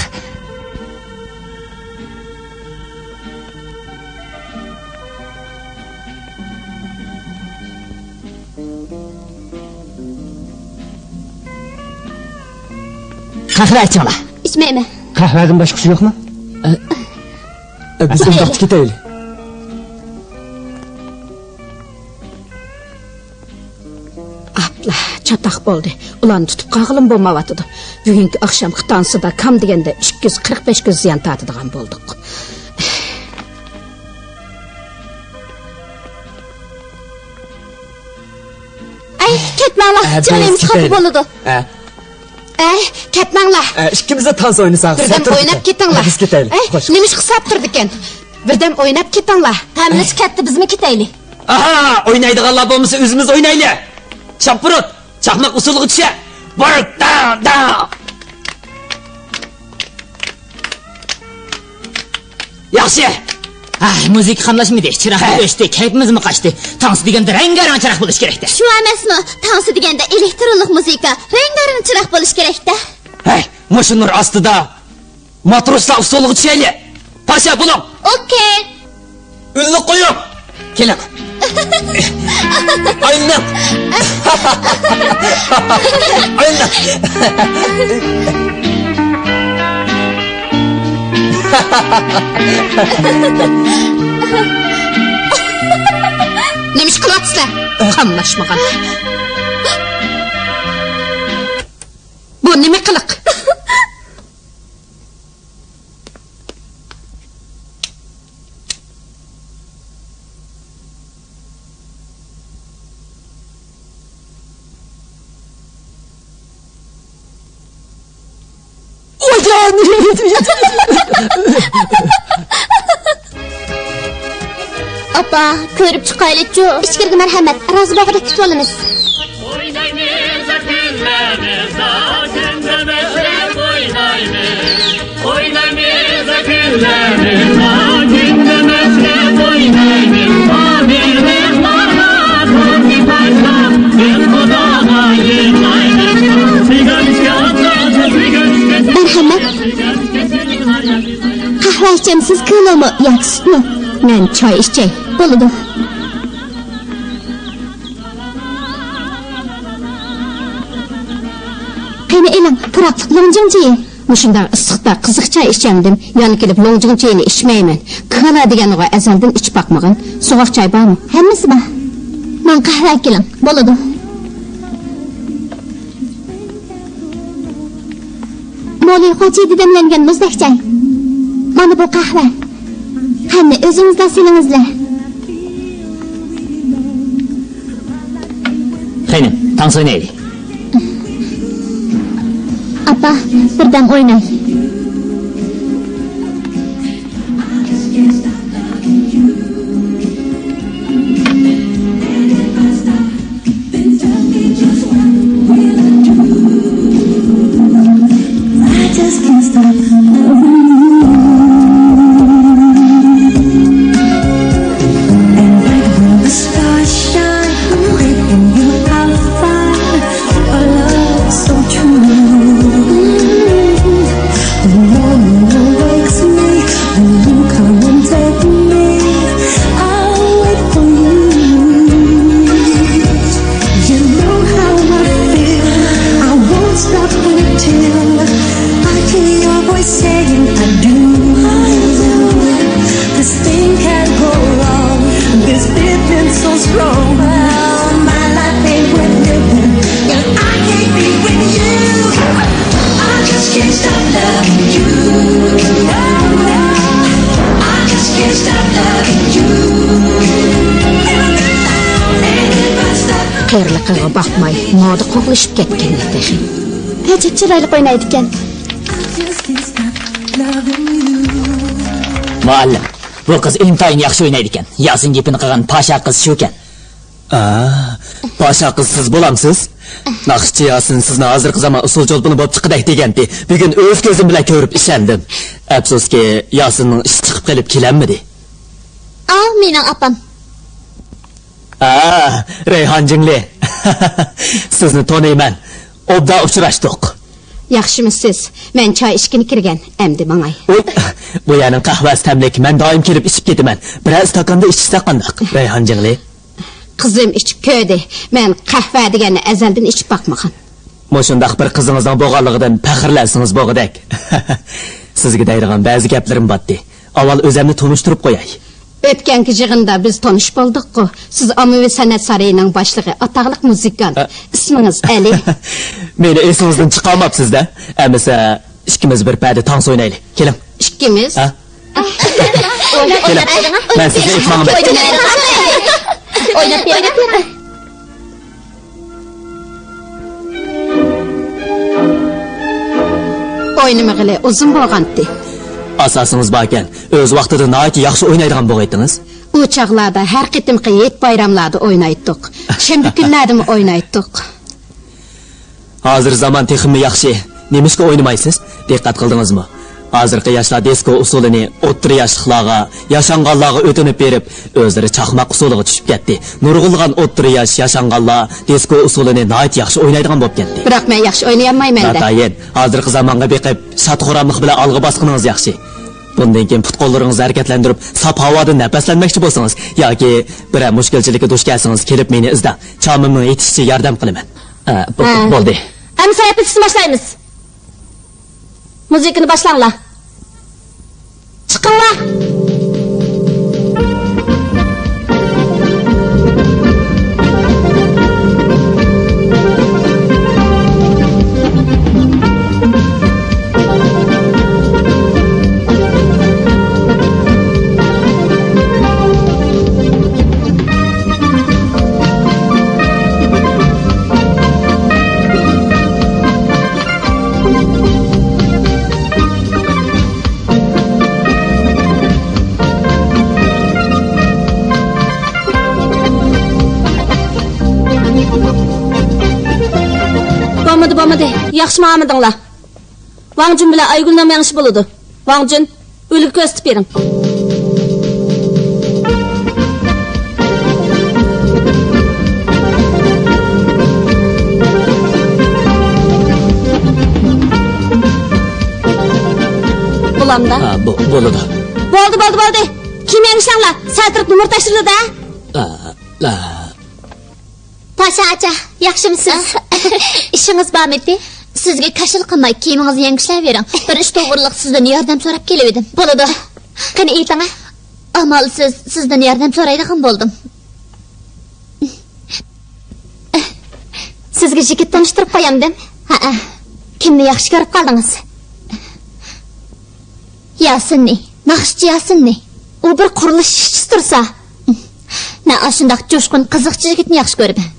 قەھۋە ئىچىڭلار. ئىچمەيمەن. قەھۋەدىن باشقىسى يوقمۇ؟ ئە، ئە، بىز ئۇنداقتا كېتەيلى. ئاپلا، چاتاق بولدى. ئۇلارنى تۇتۇپ قالغىلىمۇ بولمايۋاتىدۇ. بۈگۈنكى ئاخشامقى تانسىدا كام دېگەندە ئىككى يۈز قىرىق بەش كۆز زىيان تارتىدىغان بولدۇق. ئەي، كەتمەڭلار، ئە، جېنىمىز خاپا بولىدۇ. ئە. ئەي، كەتمەڭلار. ئە، ئىككىمىزلا تانس ئوينىساق. بىردەم ئويناپ كېتىڭلار. بىز كېتەيلى. ئەي، نېمە ئىش قىلساپ تۇرىدىكەن؟ بىردەم ئويناپ كېتىڭلار. ھەممىسى كەتتى، بىزمۇ كېتەيلى. ئاھا، ئوينايدىغانلار بولمىسا ئۆزىمىز ئوينايلى. شاپپۇرۇت، چاقماق ئۇسسۇلىغا چۈشە. بۇر، داڭ، داڭ. ياخشى. ھە، مۇزىكا قاملاشمىدى، چىراغ ئۆچتى، كەيپىمىزمۇ قاچتى. تانس دېگەندە رەڭگارەڭ چىراغ بولۇش كېرەكتە. شۇ ئەمەسمۇ، تانس دېگەندە ئېلېكترونلۇق مۇزىكا، رەڭگارەڭ چىراغ بولۇش كېرەكتە. ھەي، مۇشۇ نۇر ئاستىدا ماتروسلار ئۇسسۇلىغا چۈشەيلى. پاشا بولۇڭ. ئوكەي. ئۈنلۈك قويۇڭ. كېلىڭ. ئايلىنىڭ! ئايلىنىڭ! نېمە ئىش قىلىۋاتىسىلەر؟ قاملاشمىغان. بۇ نېمە قىلىق؟ ئاپا، كۆرۈپ چىقايلىچۇ. ئىچكىرىگە مەرھەمەت، رازى بولغۇدەك كۈتۈۋالىمىز. ئوينايمىز كۈنلەرنى، كۈندە مەشرەپ ئوينايمىز. ئوينايمىز كۈنلەرنى، كۈندە مەشرەپ ئوينايمىز. مەرھەمەت. قەھۋە ئىچەمسىز، كولامۇ ياكى سۈتمۇ؟ مەن چاي ئىچەي. بولىدۇ. قېنى ئېلىڭ، پۇراقلىق لوڭجىڭ چېيى. مۇشۇنداق ئىسسىقتا قىزىق چاي ئىچەمدىم، يەنە كېلىپ لوڭجىڭ چېيىنى ئىچمەيمەن. كالا دېگەنغۇ ئەزەلدىن ئىچىپ باقمىغان. سوغۇق چاي بارمۇ؟ ھەممىسى بار. ماڭا قەھۋە ئەكېلىڭ. بولىدۇ. مولى خوچى دېدەملەنگەن مۇزدەك چاي. مانا بۇ قەھۋە. قېنى، ئۆزىڭىزلا سېلىڭىزلە. قېنى، تانسا ئوينايلى. ئاپا، بىردەم ئويناي. I just can't stop loving you. And like where the stars shine, I'm hoping you are fine. A love so true. The morning awakes me, when you come and take me, I'll wait for you. You know how I feel. I won't stop until I hear your voice saying I do. This thing can't go wrong. This feeling so strong. My life ain't worth living if I can't be with you. I just can't stop loving you. I just can't stop loving you. And if I stop قېرىلىقىغا باقماي، مادا قوغلىشىپ كەتكەن تېخى. ئەجەب چىرايلىق ئوينايدىكەن. مۇئەللىم، بۇ قىز ئىنتايىن ياخشى ئوينايدىكەن. ياسىن گېپىنى قىلغان پاشا قىز شۇكەن. ئا، پاشا قىز سىز بولامسىز؟ ناخشىچى ياسىن سىزنىڭ ھازىرقى زامان ئۇسسۇل چولپىنى بولۇپ چىققۇدەك دېگەنتى. بۈگۈن ئۆز كۆزۈم بىلەن كۆرۈپ ئىشەندىم. ئەپسۇسكى، ياسىننىڭ ئىشى چىقىپ قېلىپ كېلەلمىدى. ئاۋۇ مېنىڭ ئاپام. ئا، رەيھان جىڭلى. سىزنى تونۇيمەن. ئوبدان ئۇچراشتۇق. ياخشىمۇسىز؟ مەن چاي ئىچكىلى كىرگەن. ئەمدى ماڭاي. ئۇي، بۇ يەرنىڭ قەھۋەسى تەملىك. مەن دائىم كېلىپ ئىچىپ كېتىمەن. بىرەر ئىستاكاندا ئىچىشسەك قانداق، رەيھان جىڭلى؟ قىزىم ئىچىپ كۆردى. مەن قەھۋە دېگەننى ئەزەلدىن ئىچىپ باقمىغان. مۇشۇنداق بىر قىزىڭىزنىڭ بولغانلىقىدىن پەخىرلەنسىڭىز بولغۇدەك. سىزگە دەيدىغان بەزى گەپلىرىم باتتى. ئاۋۋال ئۆزەمنى تونۇشتۇرۇپ قوياي. ئۆتكەنكى يىغىندا بىز تونۇش بولدۇققۇ. سىز ئاممىۋى سەنئەت سارىيىنىڭ باشلىقى، ئاتاقلىق مۇزىكانت. ئە. ئىسمىڭىز ئەلى. مېنى ئېسىڭىزدىن چىقارماپسىز-دە. ئەمىسە، ئىككىمىز بىر پەدە تانسا ئوينايلى. كېلىڭ. ئىككىمىز؟ ھە؟ كېلىڭ. مەن سىزنى ئېيتماڭمەن. ئويناپ بېرىڭ. ئوينىمىغىلى ئۇزۇن بولغانتى. ئاساسىڭىز باركەن، ئۆز ۋاقتىدا ناھايىتى ياخشى ئوينايدىغان بولغىيتىڭىز. ئۇ چاغلاردا ھەر قېتىمقى ھېيت بايراملاردا ئوينايتتۇق. شەنبە كۈنلەردىمۇ ئوينايتتۇق. ھازىر زامان تېخىمۇ ياخشى. نېمىشقا ئوينىمايسىز؟ دىققەت قىلدىڭىزمۇ؟ ھازىرقى ياشلار دىسكو ئۇسسۇلىنى ئوتتۇرا ياشلىقلارغا، ياشانغانلارغا ئۆتۈنۈپ بېرىپ، ئۆزلىرى چاقماق ئۇسسۇلىغا چۈشۈپ كەتتى. نۇرغۇنلىغان ئوتتۇرا ياش، ياشانغانلار دىسكو ئۇسسۇلىنى ناھايىتى ياخشى ئوينايدىغان بولۇپ كەتتى. بىراق مەن ياخشى ئوينىيالمايمەن-دە. ناتايىن، ھازىرقى زامانغا بېقىپ، شاد-خۇراملىق بىلەن ئالغا باسقىنىڭىز ياخشى. بۇندىن كېيىن پۇت-قوللىرىڭىزنى ھەرىكەتلەندۈرۈپ، ساپ ھاۋادا نەپەسلەنمەكچى بولسىڭىز ياكى بىرەر مۈشكۈلچىلىككە دۇچ كەلسىڭىز، كېلىپ مېنى ئىزدەڭ. چامىمنىڭ يېتىشىچە ياردەم قىلىمەن. ئە، بو-، ھە. بولدى. ئەمسە رېپېتىتسىيە باشلايمىز. مۇزىكىنى باشلاڭلار. چىقىڭلار. بولمىدى، بولمىدى. ياخشى ماڭالمىدىڭلار. ۋاڭ جۈن بىلەن ئايگۈلنىڭ مېڭىشى بولىدۇ. ۋاڭ جۈن، ئۈلگە كۆرسىتىپ بېرىڭ. بولامدا؟ ھا، بو-، بولىدۇ. بولدى، بولدى، بولدى. كىيىم يېڭىشلەڭلار. سەل تۇرۇپ نومۇر تەكشۈرىدۇ-دە. ئا، ئا. پاشا ئاچا، ياخشىمۇسىز؟ ئىشىڭىز بارمىدى؟ سىزگە كاشىلا قىلماي، كىيىمىڭىزنى يەڭگۈشلەۋېرىڭ. بىر ئىش توغرىلىق سىزدىن ياردەم سوراپ كېلىۋىدىم. بولىدۇ. قېنى ئېيتىڭە. ئامالسىز سىزدىن ياردەم سورايدىغان بولدۇم. سىزگە يىگىت تونۇشتۇرۇپ قويامدىم؟ ھەئە. كىمنى ياخشى كۆرۈپ قالدىڭىز؟ ياسىننى، ناخشىچى ياسىننى. ئۇ بىر قۇرۇلۇش ئىشچىسى تۇرسا. مەن ئاشۇنداق جۇشقۇن، قىزىقچى يىگىتنى ياخشى كۆرىمەن.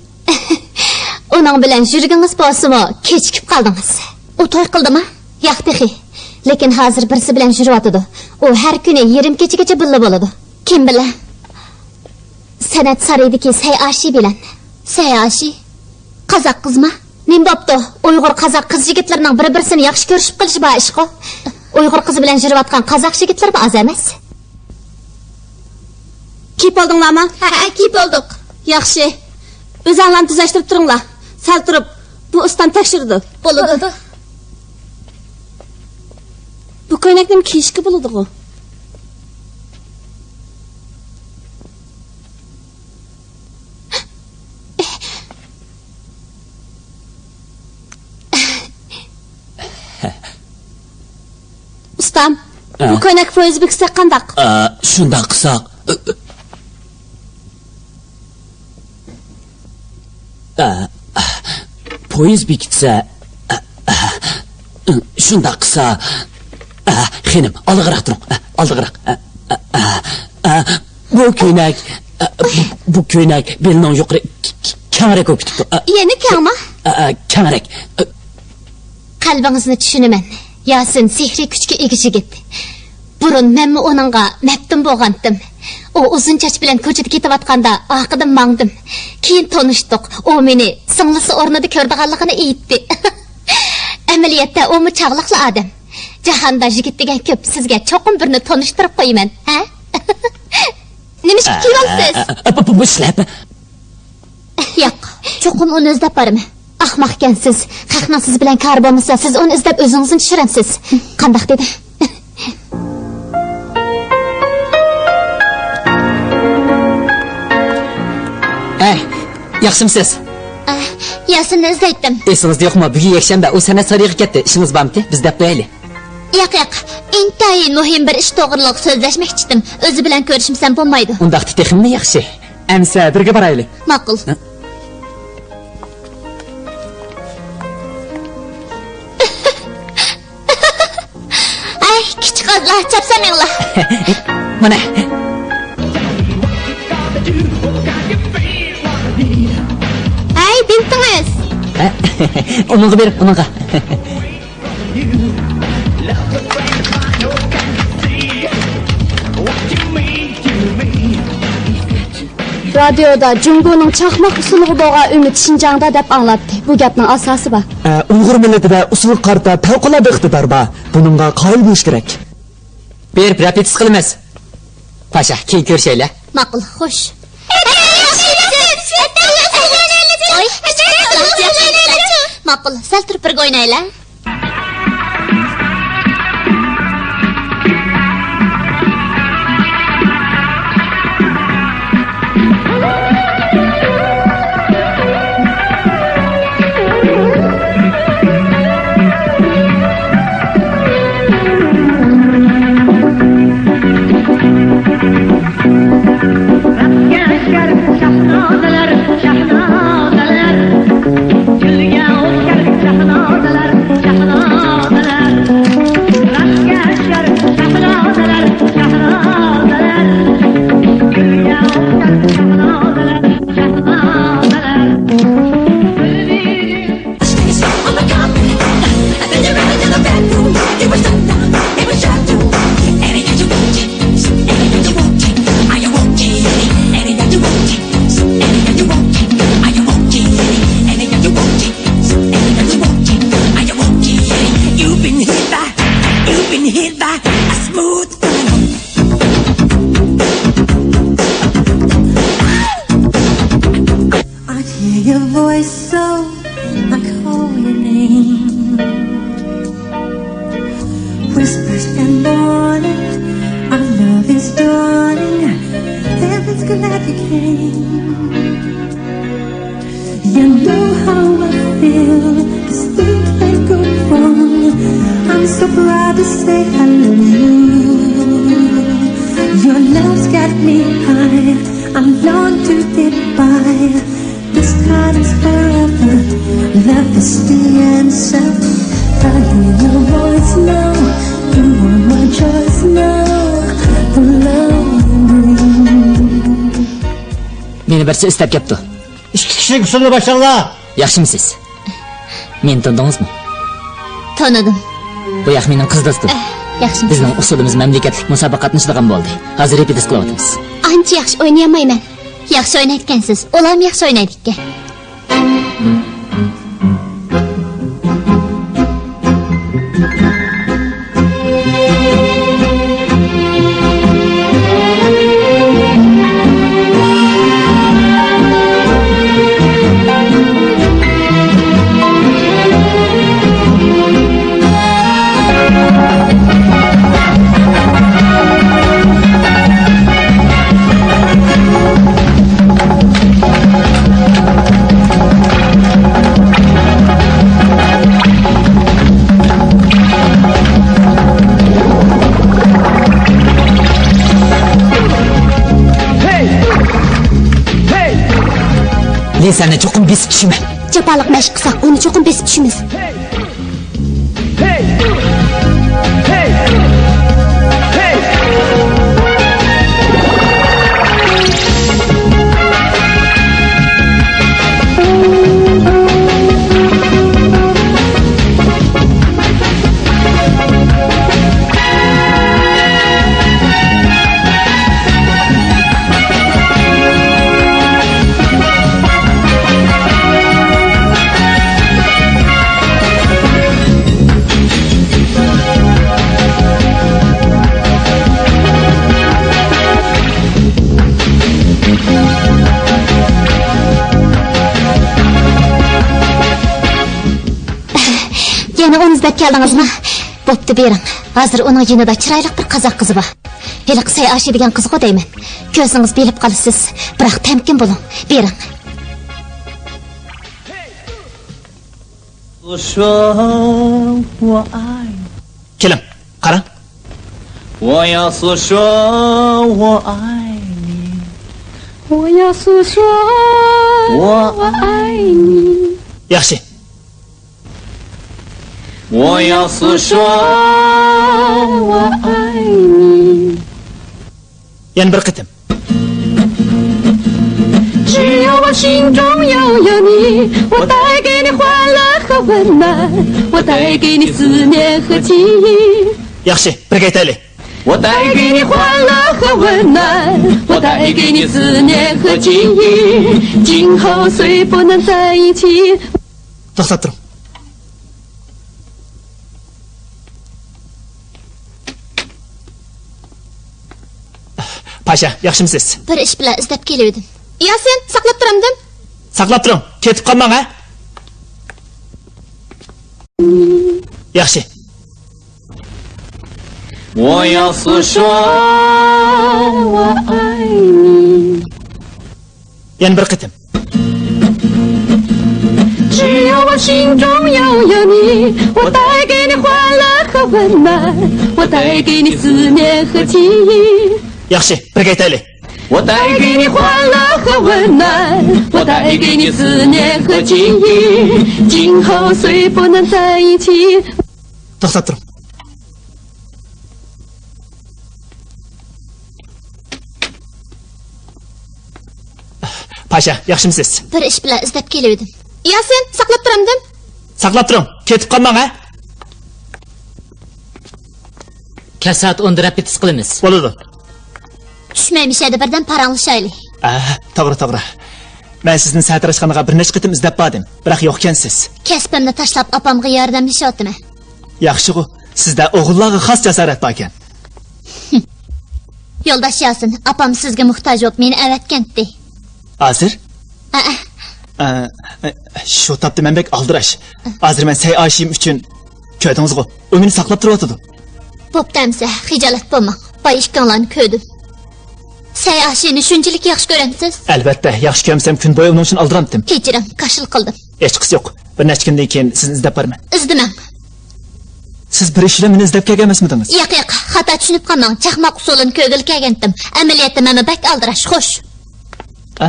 ئۇنىڭ بىلەن يۈرگىنىڭىز بولسىمۇ، كېچىكىپ قالدىڭىز. ئۇ توي قىلدىما؟ ياق تېخى. لېكىن ھازىر بىرسى بىلەن يۈرۈۋاتىدۇ. ئۇ ھەر كۈنى يېرىم كېچىگىچە بىللە بولىدۇ. كىم بىلەن؟ سەنئەت سارىيىدىكى سەي ئاشى بىلەن. سەي ئاشى؟ قازاق قىزما؟ نېمە بوپتۇ؟ ئۇيغۇر قازاق قىز يىگىتلىرىنىڭ بىر-بىرسىنى ياخشى كۆرۈشۈپ قېلىشى بار ئىشقۇ. ئۇيغۇر قىزى بىلەن يۈرۈۋاتقان قازاق يىگىتلىرىمۇ ئاز ئەمەس. كىيىپ بولدۇڭلارمۇ؟ ھە، ھە، كىيىپ بولدۇق. ياخشى. ئۆزۈڭلارنى تۈزەشتۈرۈپ تۇرۇڭلار. سەل تۇرۇپ، بۇ ئۇستام تەكشۈرىدۇ. بولىدۇ. بۇ كۆينەكنىمۇ كىيىشكە بولىدىغۇ. ئۇستام، ئە؟ بۇ كۆينەك پويىز بېكىتسەك قانداق؟ ئە، شۇنداق قىلساق. ئە، پويىز بېكىتسە، ئە، ئە، شۇنداق قىلسا، ئە، خېنىم، ئالدىغىراق تۇرۇڭ، ئە، ئالدىغىراق. ئە، ئە، ئە، ئە، بۇ كۆينەك، ئە، بۇ، بۇ كۆينەك بېلىنىڭ يۇقىرى ك-، ك-، كەڭرەك بولۇپ كېتىپتۇ. ئە، يەنە كەڭما؟ ئە، ئە، كەڭرەك. ئە. قەلبىڭىزنى چۈشىنىمەن. ياسىن سېھرىي كۈچكە ئىگە يىگىت. بۇرۇن مەنمۇ ئۇنىڭغا مەپتۇن بولغانتىم. ئۇ ئۇزۇن چاچ بىلەن كوچىدا كېتىۋاتقاندا ئارقىدىن ماڭدىم. كېيىن تونۇشتۇق. ئۇ مېنى سىڭلىسى ئورنىدا كۆرىدىغانلىقىنى ئېيتتى. ئەمەلىيەتتە ئۇمۇ چاغلىقلا ئادەم. جاھاندا يىگىت دېگەن كۆپ، سىزگە چوقۇم بىرنى تونۇشتۇرۇپ قويىمەن، ھە؟ نېمىشقا كىيىۋالىسىز؟ ئە، ئە، ئە، بۇ، بۇ، بۇ شلەپە. ياق، چوقۇم ئۇنى ئىزدەپ بارىمەن. ئەخمەقكەنسىز. خەقنىڭ سىز بىلەن كارى بولمىسا، سىز ئۇنى ئىزدەپ ئۆزىڭىزنى چۈشۈرەمسىز. قانداق دېدى؟ ھەي، ياخشىمۇسىز؟ ئە، ياسىننى ئىزدەيتتىم. ئېسىڭىزدە يوقمۇ؟ بۈگۈن يەكشەنبە، ئۇ سەنئەت سارىيىغا كەتتى. ئىشىڭىز بارمىكىن؟ بىز دەپ قويايلى. ياق، ياق. ئىنتايىن مۇھىم بىر ئىش توغرىلىق سۆزلەشمەكچىدىم. ئۆزى بىلەن كۆرۈشمىسەم بولمايدۇ. ئۇنداقتا تېخىمۇ ياخشى. ئەمسە بىرگە بارايلى. ماقۇل. ھە؟ ئەي، كىچىك قىزلار، چاپسان مېڭىڭلار. مانا. ئەي، بىنتىڭىز. ھە؟ ئۇنىڭغا بېرىڭ، ئۇنىڭغا. رادىيودا جۇڭگونىڭ چاقماق ئۇسسۇلىغا بولغان ئۈمىدى شىنجاڭدا دەپ ئاڭلاتتى. بۇ گەپنىڭ ئاساسى بار. ئە، ئۇيغۇر مىللىتىدە ئۇسسۇلغا قارىتا پەۋقۇلئاددە ئىقتىدار بار. بۇنىڭغا قايىل بولۇش كېرەك. بېرىپ رېپېتىتسىيە قىلىمىز. پاشا، كېيىن كۆرۈشەيلى. ماقۇل، خوش. ماقۇل، سەل تۇرۇپ بىرگە ئوينايلى. Your voice so, I call your name. Whispers and warning, our love is dawning. Heaven's glad you came. You know how I feel, this thing can't go wrong. I'm so proud to say I love you. Your love's got me high, I long to get by. This time is forever, love is the answer. I hear your voice now, you are my choice now, the love you bring. مېنى بىرسى ئىزدەپ كەپتۇ. ئىككى كىشىلىك ئۇسسۇلنى باشلاڭلار. ياخشىمۇسىز؟ مېنى تونۇدىڭىزمۇ؟ تونۇدۇم. بۇ ياق مېنىڭ قىز دوستۇم. ئەھ، ياخشىمۇسىز؟ بىزنىڭ ئۇسسۇلىمىز مەملىكەتلىك مۇسابىقە قاتنىشىدىغان بولدى. ھازىر رېپېتىتسىيە قىلىۋاتىمىز. ئانچە ياخشى ئوينىيالمايمەن. ياخشى ئوينايدىكەنسىز. ئۇلارمۇ ياخشى ئوينايدىكەن. لىسەننى چوقۇم بېسىپ چۈشىمەن. جاپالىق مەشىق قىلساق، ئۇنى چوقۇم بېسىپ چۈشىمىز. يەنە ئۇنى ئىزدەپ كەلدىڭىزمۇ؟ بوپتۇ، بېرىڭ. ھازىر ئۇنىڭ يېنىدا چىرايلىق بىر قازاق قىزى بار. ھېلىقى سەي ئاشى دېگەن قىزغۇ دەيمەن. كۆرسىڭىز بىلىپ قالىسىز. بىراق تەمكىن بولۇڭ. بېرىڭ. كېلىڭ، قاراڭ. ياخشى. يەنە بىر قېتىم. ياخشى، بىرگە ئېيتايلى. توختاپ تۇرۇڭ. پاشا، ياخشىمۇسىز؟ بىر ئىش بىلەن ئىزدەپ كېلىۋىدىم. ياسىن، ساقلاپ تۇرامدىم؟ ساقلاپ تۇرۇڭ، كېتىپ قالماڭ، ھە؟ ياخشى. يەنە بىر قېتىم. ياخشى، بىرگە ئېيتايلى. توختاپ تۇرۇڭ. پاشا، ياخشىمۇسىز؟ بىر ئىش بىلەن ئىزدەپ كېلىۋىدىم. ياسىن، ساقلاپ تۇرامدىم؟ ساقلاپ تۇرۇڭ، كېتىپ قالماڭ، ھە؟ كەچ سائەت ئوندا رېپېتىتسىيە قىلىمىز. بولىدۇ. چۈشمەي مىشەدە بىردەم پاراڭلىشايلى. ئە، توغرا، توغرا. مەن سىزنى سەتەر ئاشخانىغا بىر نەچچە قېتىم ئىزدەپ باردىم، بىراق يوقكەنسىز. كەسپىمنى تاشلاپ ئاپامغا ياردەملىشىۋاتىمەن. ياخشىغۇ، سىزدە ئوغۇللارغا خاس جاسارەت باركەن. يولداش ياسىن، ئاپام سىزگە موھتاج بولۇپ مېنى ئەۋەتكەنتى. ھازىر؟ ھەئە. ئە، ئە، شۇ تاپتا مەن بەك ئالدىراش. ھازىر مەن سەي ئاشىم ئۈچۈن، كۆردىڭىزغۇ، ئۇ مېنى ساقلاپ تۇرۇۋاتىدۇ. بوپتۇ ئەمسە، خىجالەت بولماڭ. باي ئىككىڭلارنى كۆردۈم. سەي ئاشىنى شۇنچىلىك ياخشى كۆرەمسىز؟ ئەلۋەتتە، ياخشى كۆرمىسەم كۈن بويى ئۇنىڭ ئۈچۈن ئالدىرامتىم. كېچىرىڭ، كاشىلا قىلدىم. ھېچقىسى يوق. بىر نەچچە كۈندىن كېيىن سىزنى ئىزدەپ بارىمەن. ئىزدىمەڭ. سىز بىر ئىش بىلەن مېنى ئىزدەپ كەلگەن ئەمەسمىدىڭىز؟ ياق، ياق، خاتا چۈشىنىپ قالماڭ. چاقماق ئۇسسۇلىنى كۆرگىلى كەلگەنتىم. ئەمەلىيەتتە مەنمۇ بەك ئالدىراش. خوش. ئە؟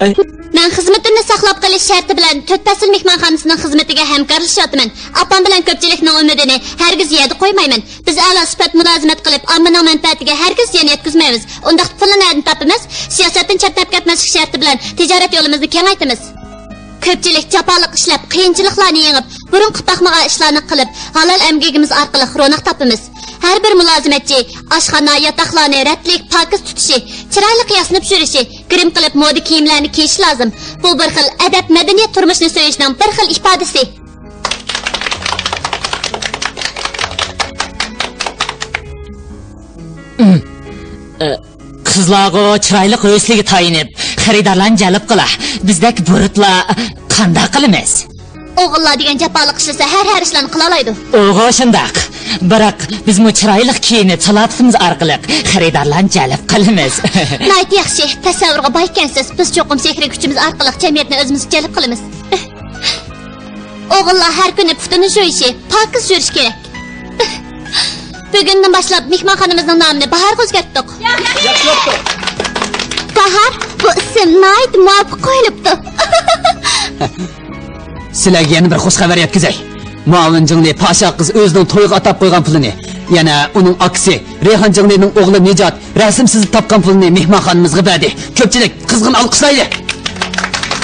ئەي. مەن خىزمىتىمنى ساقلاپ قېلىش شەرتى بىلەن تۆت پەسىل مېھمانخانىسىنىڭ خىزمىتىگە ھەمكارلىشىۋاتىمەن. ئاپام بىلەن كۆپچىلىكنىڭ ئۈمىدىنى ھەرگىز يەردە قويمايمەن. بىز ئەلا سۈپەت مۇلازىمەت قىلىپ، ئاممىنىڭ مەنپەئەتىگە ھەرگىز زىيان يەتكۈزمەيمىز. ئۇنداقتا پۇلنى نەدىن تاپىمىز؟ سىياسەتتىن چەتنەپ كەتمەسلىك شەرتى بىلەن تىجارەت يولىمىزنى كېڭەيتىمىز. كۆپچىلىك جاپالىق ئىشلەپ، قىيىنچىلىقلارنى يېڭىپ، بۇرۇنقى باقمىغان ئىشلارنى قىلىپ، ھالال ئەمگىكىمىز ئارقىلىق روناق تاپىمىز. ھەر بىر مۇلازىمەتچى ئاشخانا، ياتاقلارنى رەتلىك، پاكىز تۇتۇشى، چىرايلىق ياسىنىپ يۈرۈشى، گىرىم قىلىپ، مودا كىيىملەرنى كىيىشى لازىم. بۇ بىر خىل ئەدەپ، مەدەنىيەت، تۇرمۇشنى سۆيۈشنىڭ بىر خىل ئىپادىسى. قىزلارغۇ چىرايلىق ھۆسنىگە تايىنىپ، خېرىدارلارنى جەلپ قىلا. بىزدەك بۇرۇتلار قانداق قىلىمىز؟ ئوغۇللار دېگەن جاپالىق ئىشلىسە، ھەر، ھەر ئىشلارنى قىلالايدۇ. ئوغۇ شۇنداق. بىراق، بىزمۇ چىرايلىق كىيىنىپ، سالاپىتىمىز ئارقىلىق خېرىدارلارنى جەلپ قىلىمىز. ناھايىتى ياخشى. تەسەۋۋۇرغا باي ئىكەنسىز. بىز چوقۇم سېھرىي كۈچىمىز ئارقىلىق جەمئىيەتنى ئۆزىمىزگە جەلپ قىلىمىز. ئوغۇللار ھەر كۈنى پۇتىنى جۇيۇشى، پاكىز يۈرۈشى كېرەك. بۈگۈندىن باشلاپ مېھمانخانىمىزنىڭ نامىنى باھارغا ئۆزگەرتتۇق. ياخشى بوپتۇ. باھار، بۇ ئىسىم ناھايىتى مۇۋاپىق قويۇلۇپتۇ. سىلەرگە يەنە بىر خۇش خەۋەر يەتكۈزەي. مۇئاۋىن جىڭلى پاشا قىز ئۆزىنىڭ تويىغا ئاتاپ قويغان پۇلىنى، يەنە ئۇنىڭ ئاكىسى رەيھان جىڭلىنىڭ ئوغلى نىجات رەسىم سىزىپ تاپقان پۇلىنى مېھمانخانىمىزغا بەردى. كۆپچىلىك، قىزغىن ئالقىشلايلى!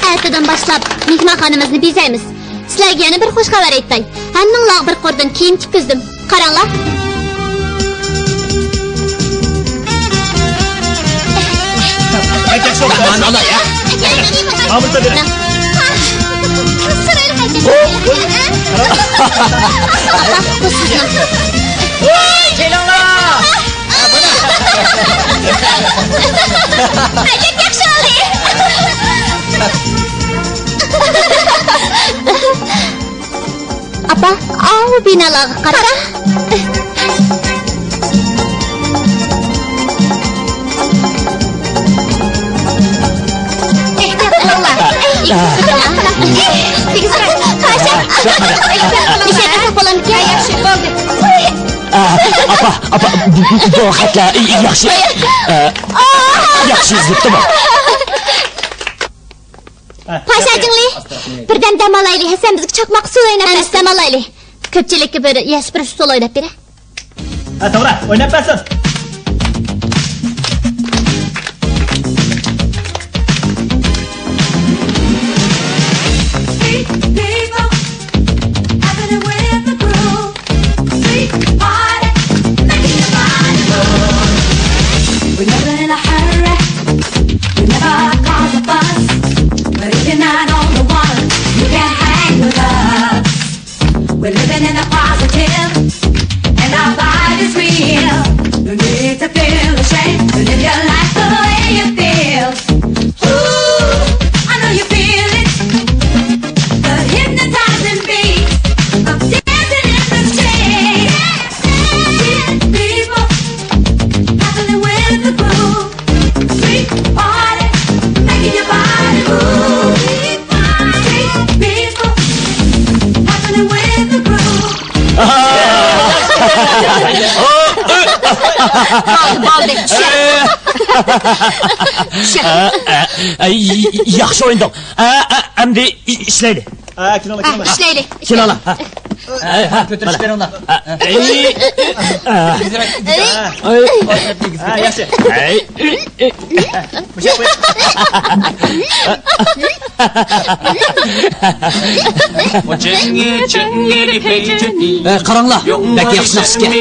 ئەتىدىن باشلاپ مېھمانخانىمىزنى بېزەيمىز. سىلەرگە يەنە بىر خۇش خەۋەر ئېيتاي. ھەممىڭلارغا بىر قۇردىن كىيىم تىككۈزدۈم. قاراڭلار. بەك ياخشى بوپتۇ، مانا ئالا، يا. ئاپا، بۇ سىزنىڭ. ۋاي، كېلىڭلار. بەك ياخشى ئالدى. ئاپا، ئاۋۇ بىنالارغا قارا. قارا. ئېھتىيات قىلىڭلار. ئېھتىيات قىلىڭلار. پاشا. ئېھتىيات قىلىڭلار. ياخشى، بولدى. ئاپا، ئاپا، بۇ، بۇ، بۇ خەتلەر ياخشى. ياخشى يېزىلىپتىمۇ؟ پاشا جىڭلى، بىردەم دەم ئالايلى، ھەسەن بىزگە چاقماق ئۇسسۇل ئويناپ بەرسۇن. دەم ئالايلى. كۆپچىلىككە بىر يەسپىر ئۇسسۇل ئويناپ بېرە. ھە، توغرا، ئويناپ بەرسۇن. Sweet party, making your body move. We're never in a hurry, we never cause a fuss. But if you're not on the one, you can hang with us. We're living in a positive, and our vibe is real. No need to feel ashamed to live your life the way you feel. Ooh, I know you feel it. The hypnotizing beat of dancing in the street. People hustling with the groove. Sweet party, making your body move. Sweet people hustling with the groove. بولدى، بولدى. ياخشى ئوينىدىڭ. ئەمدى ئىشلەيلى. ھە، كېلىڭلار، ھە، كېلىڭلار. ئىشلەيلى. كېلىڭلار. ھە. ھە، ھە، كۆتۈرۈپ بېرىڭلار. ھە. ھە، ياخشى. ھە، قاراڭلار، بەك ياخشى ناخشا ئىكەن.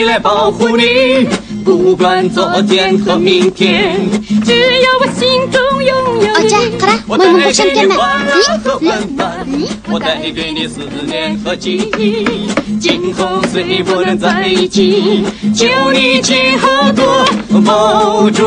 不管昨天和明天，只要我心中拥有你。 ئاچا، قارا، مايمۇنغا ئوخشامكەنمەن. 我带给你思念和记忆，今后虽不能在一起，求你今后多保重。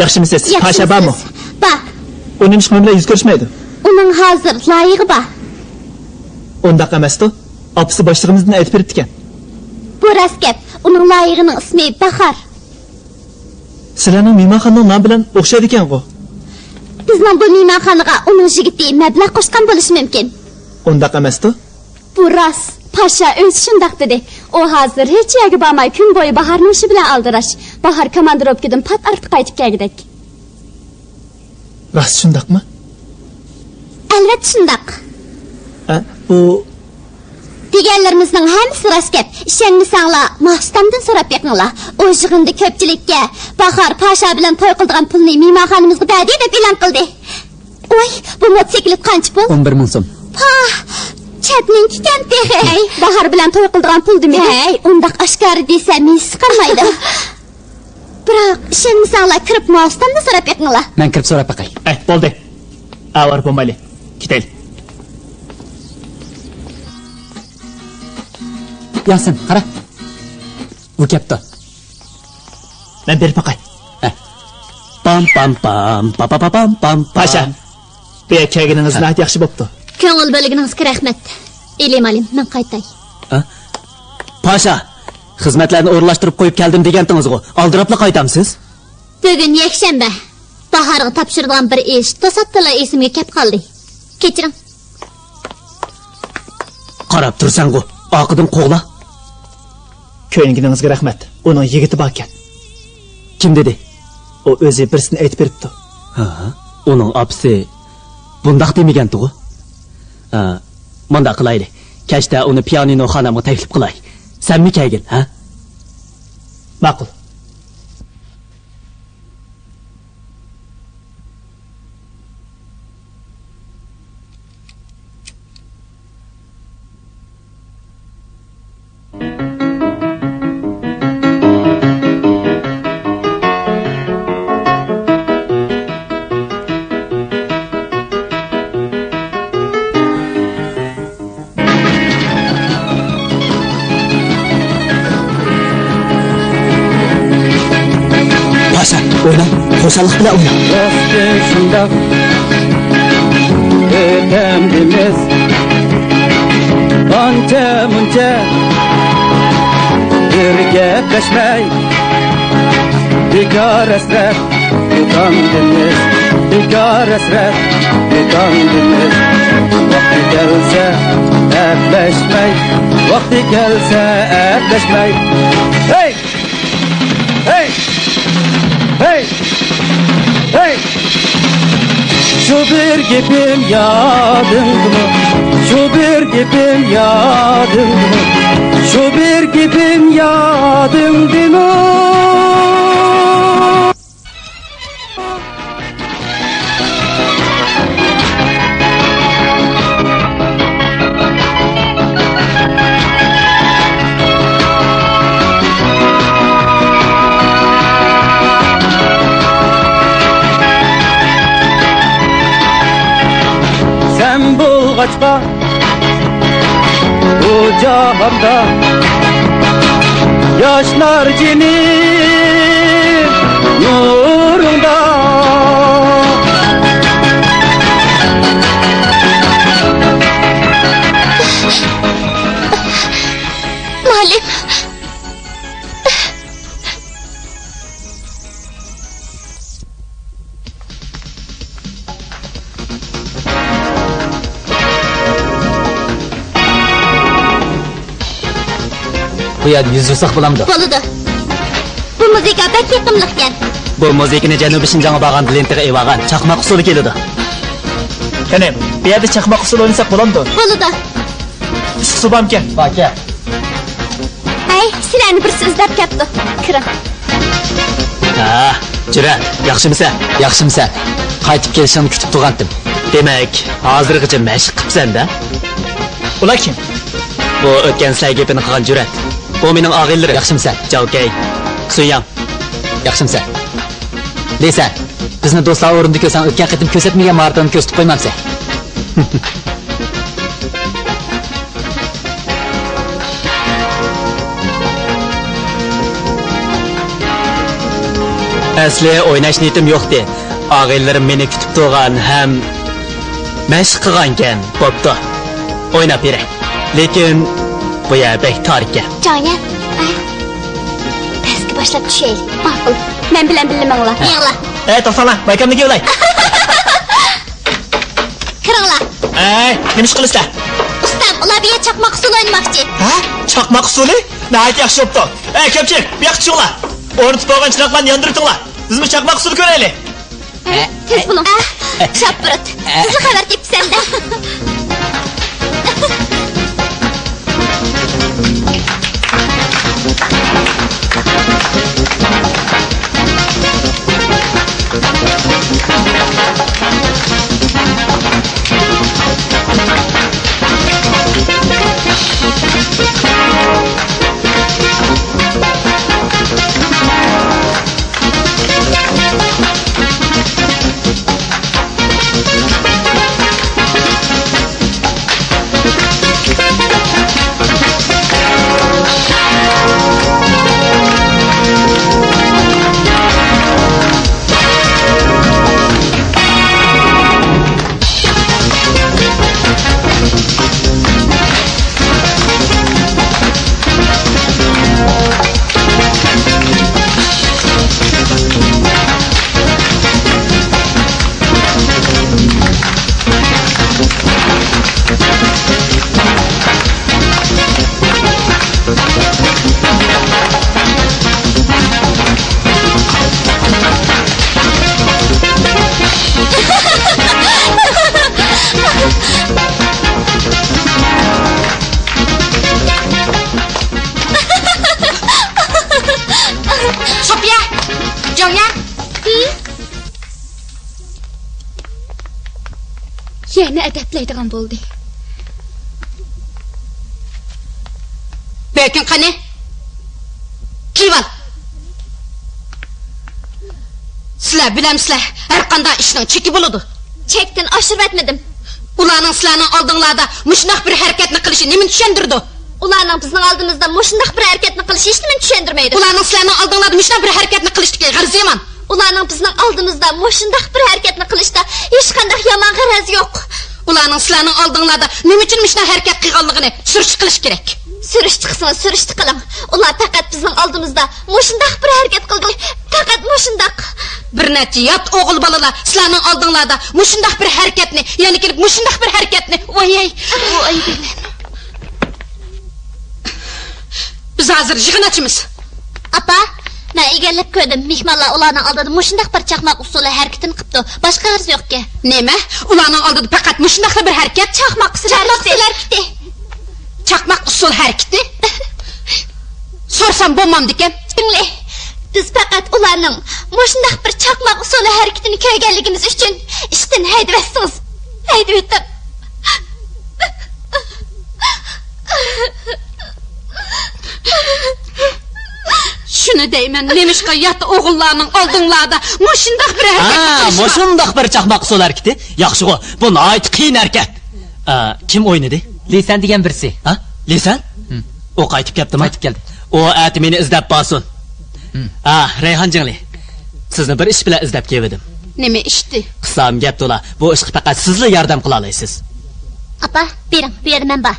ياخشىمۇسىز؟ پاشا بارمۇ؟ بار. ئۇ نېمىشقا مەن بىلەن يۈز كۆرۈشمەيدۇ؟ ئۇنىڭ ھازىر لايىقى بار. ئۇنداق ئەمەستۇ. ئاپىسى باشلىقىمىزدىن ئېيتىپ بېرىپتىكەن. بۇ راست گەپ. ئۇنىڭ لايىقىنىڭ ئىسمى باھار. سىلەرنىڭ مېھمانخانىنىڭ نامى بىلەن ئوخشايدىكەنغۇ؟ بىزنىڭ بۇ مېھمانخانىغا ئۇنىڭ يىگىتى مەبلەغ قوشقان بولۇشى مۇمكىن. ئۇنداق ئەمەستۇ؟ بۇ راست. پاشا ئۆزى شۇنداق دېدى. ئۇ ھازىر ھېچ يەرگە بارماي، كۈن بويى باھارنىڭ ئىشى بىلەن ئالدىراش. باھار كوماندىروپكىدىن پات ئارتۇق قايتىپ كەلگۈدەك. راست شۇنداقمۇ؟ ئەلۋەتتە شۇنداق. ئە، بۇ دېگەنلىرىمىزنىڭ ھەممىسى راست گەپ. ئىشەنمىسەڭلار، ماستامدىن سوراپ بېقىڭلار. ئۇ يىغىندا كۆپچىلىككە باھار پاشا بىلەن توي قىلىدىغان پۇلنى مېھمانخانىمىزغا بەردى دەپ ئېلان قىلدى. ۋاي، بۇ موتوسىكلىت قانچە پۇل؟ ئون بىر مىڭ سوم. پاھ، چەتنىڭكىكەن تېخى. ھەي، باھار بىلەن توي قىلىدىغان پۇل دېمىدى. ھەي، ئۇنداق ئاشكارا دېسەم ھېس چىقارمايدۇ. بىراق، ئىشەنمىسەڭلار، كىرىپ ماستامدىن سوراپ بېقىڭلار. مەن كىرىپ سوراپ باقاي. ئەي، بولدى. ئاۋارە بولمايلى. كېتەيلى. ياسىن، قارا. بۇ كەپتۇ. مەن بېرىپ باقاي. ھە. پام، پام، پام، پا، پا، پا، پام، پام، پام. پاشا، بۇ يەرگە كەلگىنىڭىز ھە. ناھايىتى ياخشى بوپتۇ. كۆڭۈل بۆلگىنىڭىزگە رەھمەت. ئېلىم ئالىم، مەن قايتاي. ھە؟ پاشا، خىزمەتلەرنى ئورۇنلاشتۇرۇپ قويۇپ كەلدىم دېگەنتىڭىزغۇ، ئالدىراپلا قايتامسىز؟ بۈگۈن يەكشەنبە. باھارغا تاپشۇرىدىغان بىر ئىش توساتتىلا ئېسىمگە كەپ قالدى. كەچۈرۈڭ. قاراپ تۇرساڭغۇ، ئارقىدىن قوغلا. كۆيۈنگىنىڭىزگە رەھمەت. ئۇنىڭ يىگىتى باركەن. كىم دېدى؟ ئۇ ئۆزى بىرسىدىن ئېيتىپ بېرىپتۇ. ھە، ئۇنىڭ ئاپىسى بۇنداق دېمىگەنتىغۇ. ھە، مۇنداق قىلايلى. كەچتە ئۇنى پىيانىنوخانامغا تەكلىپ قىلاي. سەنمۇ كەلگىن، ھە؟ ماقۇل. ئويناڭ، خۇشاللىق بىلەن ئويناڭ. راستى شۇنداق، ئۆتەمدىمىز ئانچە مۇنچە، بىر گەپلەشمەي، بىكار ھەسرەت يۇتامدىمىز، بىكار ھەسرەت يۇتامدىمىز. ۋاقتى كەلسە ئەپلەشمەي، ۋاقتى كەلسە ئەپلەشمەي. ھەي! ھەي! ھەي! ھەي! شۇ بىر گېپىم يادىڭدىمۇ؟ شۇ بىر گېپىم يادىڭدىمۇ؟ شۇ بىر گېپىم يادىڭدىمۇ؟ سەن بولغاچقا بۇ جاھاندا ياشنار جېنىم نۇرۇڭدا. مۇئەللىم. بۇ يەردە يۈز يۇساق بولامدۇ؟ بولىدۇ. بۇ مۇزىكا بەك يېقىملىقكەن. بۇ مۇزىكىنى جەنۇبىي شىنجاڭغا بارغاندا لېنتىغا ئېلىۋالغان چاقماق ئۇسسۇلى كېلىدۇ. قېنى، بۇ يەردە چاقماق ئۇسسۇلى ئوينىساق بولامدۇ؟ بولىدۇ. ئىسسىق سۇ بارمىكەن؟ باركەن. ھەي، سىلەرنى بىرسى ئىزدەپ كەپتۇ. كىرىڭ. ھە، جۈرئەت، ياخشىمىسەن؟ ياخشىمسەن؟ قايتىپ كېلىشىڭنى كۈتۈپ تۇرغانتىم. دېمەك، ھازىرغىچە مەشىق قىپسەن-دە؟ ئۇلار كىم؟ بۇ ئۆتكەن سىلەر گېپىنى قىلغان جۈرئەت. بۇ مېنىڭ ئاغىنىلىرىم. ياخشىمسەن؟ جاۋكەي، سۈيياڭ. ياخشىمسەن؟ لېسەن، بىزنى دوستلار ئورنىدا كۆرسەڭ، ئۆتكەن قېتىم كۆرسەتمىگەن ماھارىتىڭنى كۆرسىتىپ قويمامسەن؟ ئەسلى ئويناش نىيىتىم يوقتى. ئاغىنىلىرىم مېنى كۈتۈپ تۇرغان ھەم مەشىق قىلغانىكەن. بوپتۇ، ئويناپ بېرەي. لېكىن بۇ يەر بەك تار ئىكەن. جاڭيەن، ئە، پەسكە باشلاپ چۈشەيلى. ماقۇل. مەن بىلەن بىللە ماڭلا. ھە. مېڭىڭلار. ئەي، توختاڭلار، مايكامنى كىيىۋالاي. كىرىڭلار. ئەي، نېمە ئىش قىلىسىلەر؟ ئۇستام، ئۇلار بۇ يەردە چاقماق ئۇسسۇلى ئوينىماقچى. ھە؟ چاقماق ئۇسسۇلى؟ ناھايىتى ياخشى بوپتۇ. ئەي، كۆپچىلىك، بۇ ياققا چۈشۈڭلار. ئورنىتىپ بولغان چىراغلارنى ياندۇرۇۋېتىڭلار. بىزمۇ چاقماق ئۇسسۇلى كۆرەيلى. تېز بولۇڭ. شاپپىرىت، تېزلا خەۋەر تېپىسەن-دە. سوپىيە! جاڭيەن! يەنە ئەدەپلەيدىغان بولدى. بۆكۈڭ قېنى. كىيىۋال. سىلەر بىلەمسىلەر، ھەرقانداق ئىشنىڭ چېكى بولىدۇ. چەكتىن ئاشۇرۇۋەتمىدىم. ئۇلارنىڭ سىلەرنىڭ ئالدىڭلاردا مۇشۇنداق بىر ھەرىكەتنى قىلىشى نېمىنى چۈشەندۈرىدۇ؟ ئۇلارنىڭ بىزنىڭ ئالدىمىزدا مۇشۇنداق بىر ھەرىكەتنى قىلىشى ھېچنېمىنى چۈشەندۈرمەيدۇ. ئۇلارنىڭ سىلەرنىڭ ئالدىڭلاردا مۇشۇنداق بىر ھەرىكەتنى قىلىشتىكى غەرىزى يامان. ئۇلارنىڭ بىزنىڭ ئالدىمىزدا مۇشۇنداق بىر ھەرىكەتنى قىلىشتا ھېچقانداق يامان غەرەز يوق. ئۇلارنىڭ سىلەرنىڭ ئالدىڭلاردا نېمە ئۈچۈن مۇشۇنداق ھەرىكەت قىلغانلىقىنى سۈرۈشتە قىلىش كېرەك. سۈرۈشتە قىلسىڭىز، سۈرۈشتە قىلىڭ. ئۇلار پەقەت بىزنىڭ ئالدىمىزدا مۇشۇنداق بىر ھەرىكەت قىلدى. پەقەت مۇشۇنداق. بىر نەچچە يات ئوغۇل بالىلار سىلەرنىڭ ئالدىڭلاردا مۇشۇنداق بىر ھەرىكەتنى، يەنە كېلىپ مۇشۇنداق بىر ھەرىكەتنى. ۋاي، ۋاي. بىز ھازىر يىغىن ئاچىمىز. ئاپا، مەن ئىگىلەپ كۆردۈم. مېھمانلار ئۇلارنىڭ ئالدىدا مۇشۇنداق بىر چاقماق ئۇسسۇلى ھەرىكىتىنى قىپتۇ. باشقا غەرىزى يوقكەن. نېمە؟ ئۇلارنىڭ ئالدىدا پەقەت مۇشۇنداقلا بىر ھەرىكەت؟ چاقماق ئۇسسۇلى ھەرىكىتى. چاقماق ئۇسسۇلى ھەرىكىتى؟ سورىسام بولمامدىكەن. دىڭلى، بىز پەقەت ئۇلارنىڭ مۇشۇنداق بىر چاقماق ئۇسسۇلى ھەرىكىتىنى كۆرگەنلىكىمىز ئۈچۈن ئىشتىن ھەيدىۋەتسىڭىز، ھەيدىۋېتىڭ. شۇنى دەيمەن، نېمىشقا يات ئوغۇللارنىڭ ئالدىڭلاردا مۇشۇنداق بىر ھەرىكەت ھە، قىلىشىڭلار؟ مۇشۇنداق بىر چاقماق ئۇسسۇل ھەرىكىتى. ياخشىغۇ، بۇ ناھايىتى قىيىن ھەرىكەت. ئا، كىم ئوينىدى؟ لىسەن دېگەن بىرسى. ھە؟ لىسەن؟ ھىم. ئۇ قايتىپ كەپتىما؟ قايتىپ كەلدى. ئۇ ئەتە مېنى ئىزدەپ بارسۇن. ھىم. ھە، رەيھان جىڭلى. سىزنى بىر ئىش بىلەن ئىزدەپ كەلدىم. نېمە ئىشتى؟ قىسام گەپ تولا. بۇ ئىشقا پەقەت سىزلا ياردەم قىلالايسىز. ئاپا، بېرىڭ، بۇ يەردە مەن بار.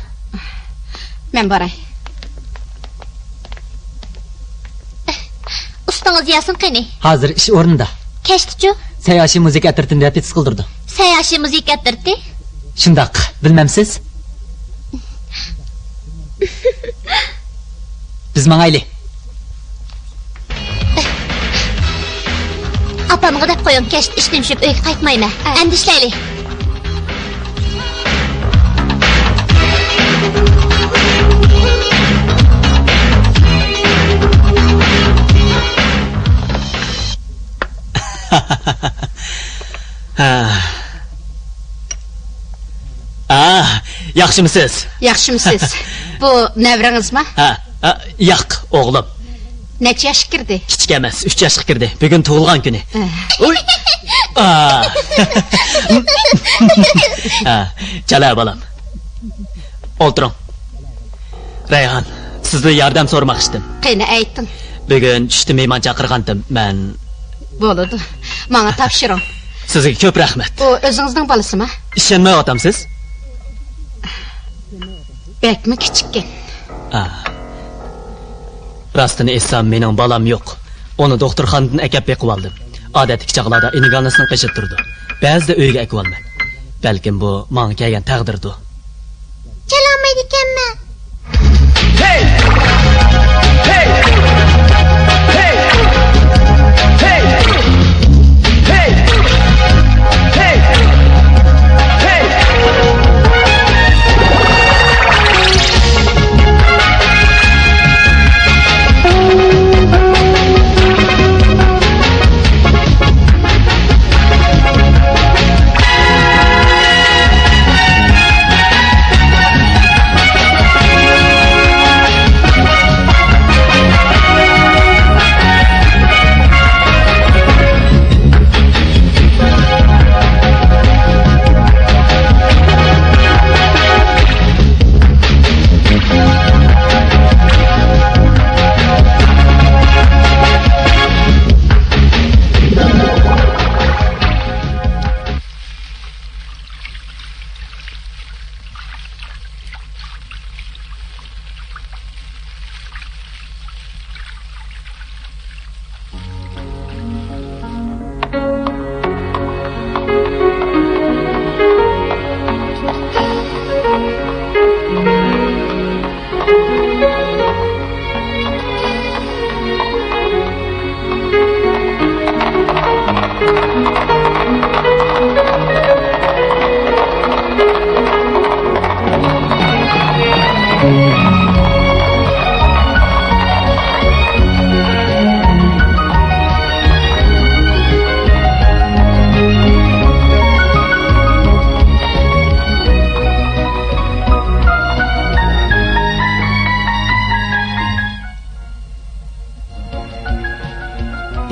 مەن باراي. ئۇستىڭىز ياسىن قېنى؟ ھازىر ئىش ئورنىدا. كەچتىچۇ؟ سەيياشى مۇزىكا ئەترىتىنى رېپېتىتسىيە قىلدۇرىدۇ. سەيياشى مۇزىكا ئەترىتى؟ شۇنداق، بىلمەمسىز؟ بىز ماڭايلى. ئاپامغا دەپ قويۇڭ، كەچتە ئىشتىن چۈشۈپ ئۆيگە قايتمايمەن. ئەندىشىلەيلى. ھە. ئا، ياخشىمۇسىز؟ ياخشىمۇسىز؟ بۇ نەۋرىڭىزمۇ؟ ھە، ھە، ياق، ئوغلۇم. نەچچە ياشقا كىردى؟ كىچىك ئەمەس، ئۈچ ياشقا كىردى. بۈگۈن تۇغۇلغان كۈنى. ئە. ئۇي! ئا. ھە، چالا بالام. ئولتۇرۇڭ. رەيھان، سىزدىن ياردەم سورىماقچىدىم. قېنى، ئېيتىڭ. بۈگۈن چۈشتە مېھمان چاقىرغانتىم، مەن. بولىدۇ. ماڭا تاپشۇرۇڭ. سىزگە كۆپ رەھمەت. ئۇ ئۆزىڭىزنىڭ بالىسىما؟ ئىشەنمەيۋاتامسىز؟ بەكمۇ كىچىككەن. ئا. راستىنى ئېيتسام، مېنىڭ بالام يوق. ئۇنى دوختۇرخانىدىن ئەكەپ بېقىۋالدىم. ئادەتتىكى چاغلاردا ئىنىگانىسنىڭ قېشىدا تۇرىدۇ. بەزىدە ئۆيگە ئەكىۋالىمەن. بەلكىم بۇ ماڭا كەلگەن تەقدىردۇ. چالالمايدىكەنمەن.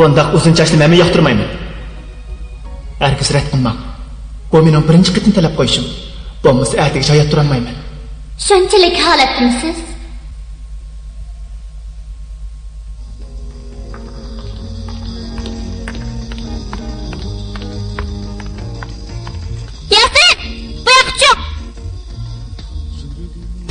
بۇنداق ئۇزۇن چاچنى مەنمۇ ياقتۇرمايمەن. ھەرگىز رەت قىلماڭ. بۇ مېنىڭ بىرىنچى قېتىم تەلەپ قويۇشۇم. بولمىسا ئەتىگىچە ھايات تۇرالمايمەن. شۇنچىلىك ھالەتتىمۇسىز؟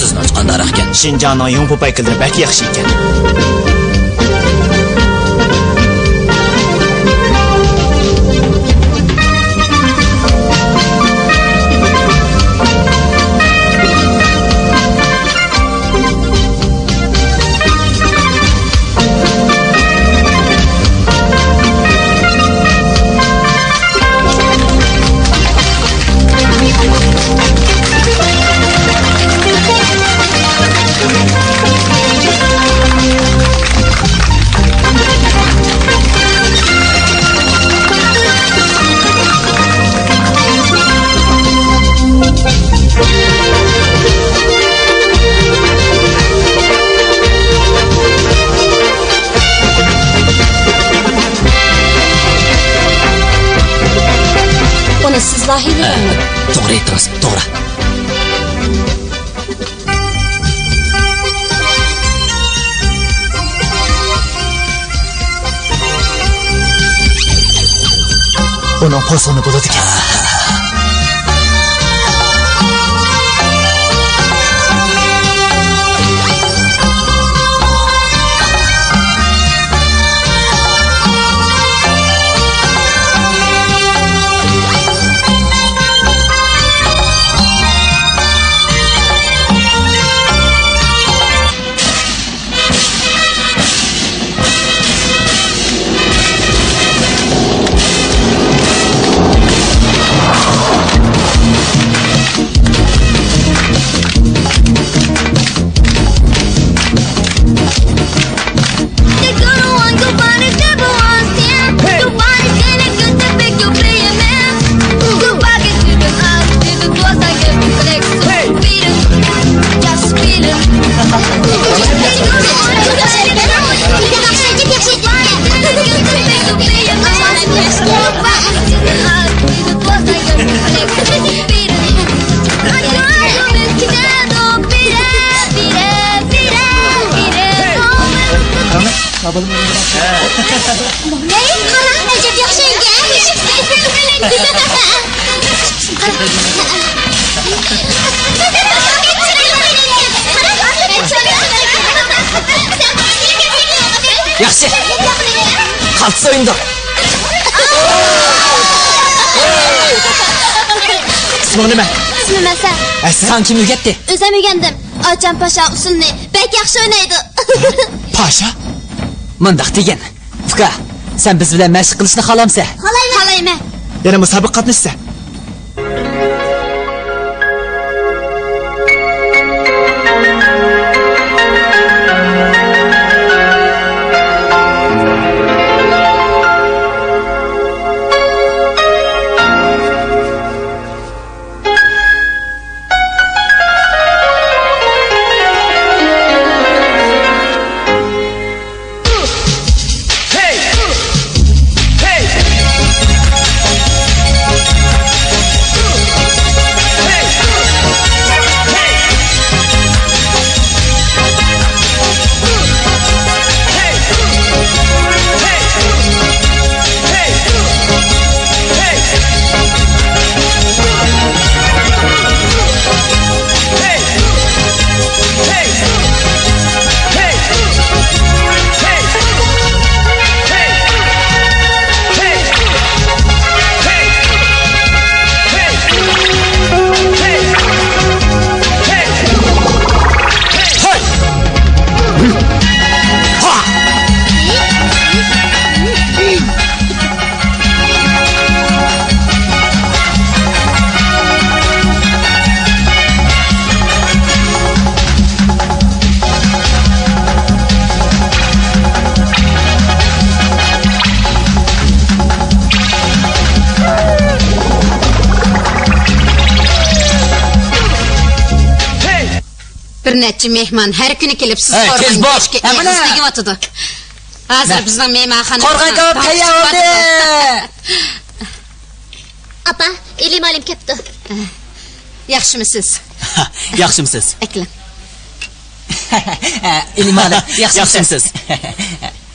سىزنىڭچە قانداقراق ئىكەن؟ شىنجاڭنىڭ يۇڭ پوپايكىلىرى بەك ياخشى ئىكەن. سىز لايىھىلىگەنمۇ؟ ھە، توغرا ئېيتتىڭىز، توغرا. ئۇنىڭ قورسىقىنى بۇلىدىكەن. ھەي، قاراڭ، ئەجەب ياخشى ئۆيگە. ياخشى. قالتىس ئوينىدۇق. ئىسمىڭ نېمە؟ ئىسمىم ھەسەن. ھەسەن؟ ساڭا كىم ئۆگەتتى؟ ئۆزۈم ئۆگەندىم. ئاچام پاشا ئۇسسۇلنى بەك ياخشى ئوينايدۇ. پاشا؟ مۇنداق دېگىن. ئۇكا، سەن بىز بىلەن مەشىق قىلىشنى خالامسەن؟ خالايمەن. خالايمەن. يەنە مۇسابىقە قاتنىشىسەن؟ بىر نەچچە مېھمان ھەر كۈنى كېلىپ سىز ھەي، سورىغان تېز بول. گۆشكە ھەممىنى ئېغىز تېگىۋاتىدۇ. ھازىر نە؟ بىزنىڭ مېھمانخانىمىزدا قورغان كاۋاپ تەييار بولدى. ئاپا، ئېلى مۇئەللىم كەپتۇ. ياخشىمۇسىز؟ ياخشىمۇسىز؟ ئەكىلىڭ. ئېلى مۇئەللىم، ياخشىمۇسىز؟ ياخشىمۇسىز؟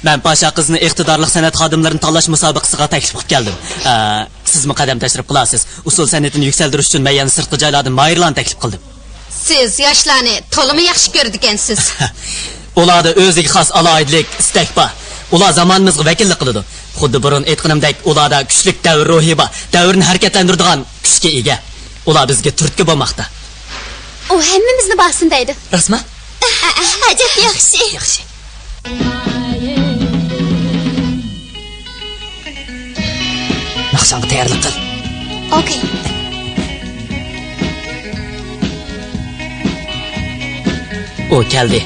مەن پاشا قىزنى ئىقتىدارلىق سەنئەت خادىملىرىنى تاللاش مۇسابىقىسىغا تەكلىپ قىلىپ كەلدىم. ئە، سىزمۇ قەدەم تەشرىپ قىلارسىز. ئۇسسۇل سەنئىتىنى يۈكسەلدۈرۈش ئۈچۈن مەن يەنە سىرتقى جايلاردىن ماھىرلارنى تەكلىپ قىلدىم. سىز ياشلارنى تولىمۇ ياخشى كۆرىدىكەنسىز. ئۇلاردا ئۆزىگە خاس ئالاھىدىلىك، ئىستەك بار. ئۇلار زامانىمىزغا ۋەكىللىك قىلىدۇ. خۇددى بۇرۇن ئېيتقىنىمدەك، ئۇلاردا كۈچلۈك دەۋر روھى بار، دەۋرنى ھەرىكەتلەندۈرىدىغان كۈچكە ئىگە. ئۇلار بىزگە تۈرتكە بولماقتا. ئۇ ھەممىمىزنى بارسۇن دەيدۇ. راستمۇ؟ ئەجەب ياخشى. ياخشى. ناخشاڭغا تەييارلىق قىل. ئوكەي. ئۇ كەلدى.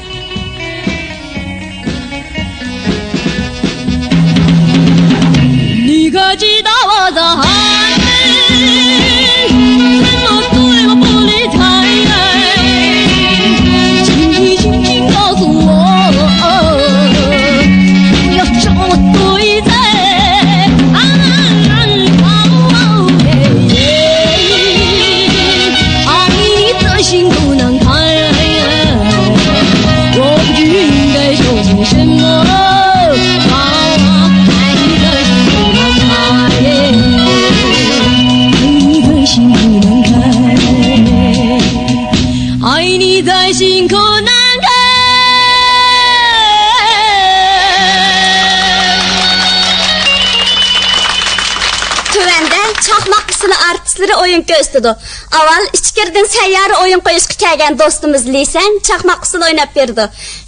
ئارتىسلىرى ئويۇن كۆرسىتىدۇ. ئاۋۋال ئىچكىرىدىن سەييارە ئويۇن قويۇشقا كەلگەن دوستىمىز لىسەن چاقماق ئۇسسۇل ئويناپ بېرىدۇ.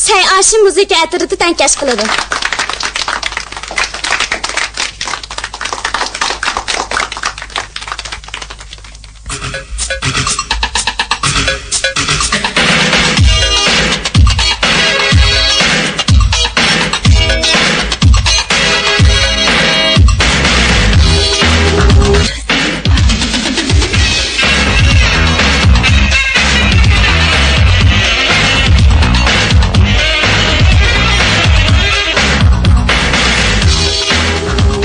سەي ئاشىم مۇزىكا ئەترىتى تەڭكەش قىلىدۇ.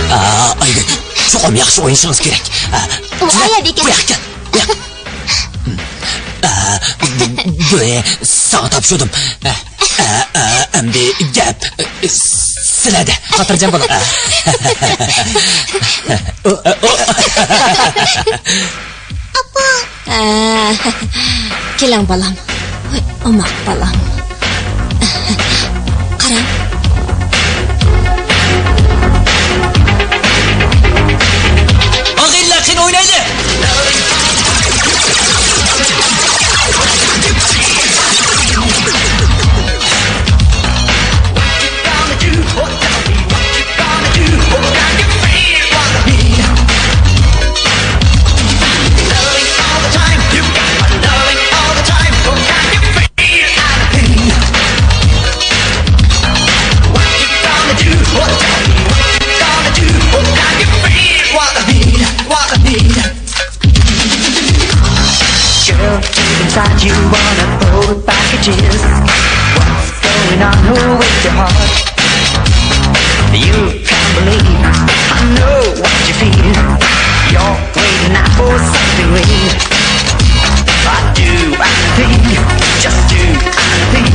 ئا، ئايدىن، چوقۇم ياخشى ئوينىشىڭىز كېرەك. ئا، ئۇ ئايا بېكەت. بۇ ياققا كەل، بۇ ياققا. ئا، بۇ، بۇنى ساڭا تاپشۇردۇم. ئا، ئا، ئا، ئەمدى گەپ سىلەردە. خاتىرجەم بولۇڭ. ئا. ئۇ، ئۇ. ئاپا! ئە، كېلىڭ، بالام. ۋاي، ئوماق بالام. قاراڭ. ئاغىنىلەر، قېنى ئوينايلى! Girl, deep inside you wanna throw the packages. What's going on? Who is your heart? You can't believe. I know what you feel. You're waiting out for something real. I'd do anything, just do anything.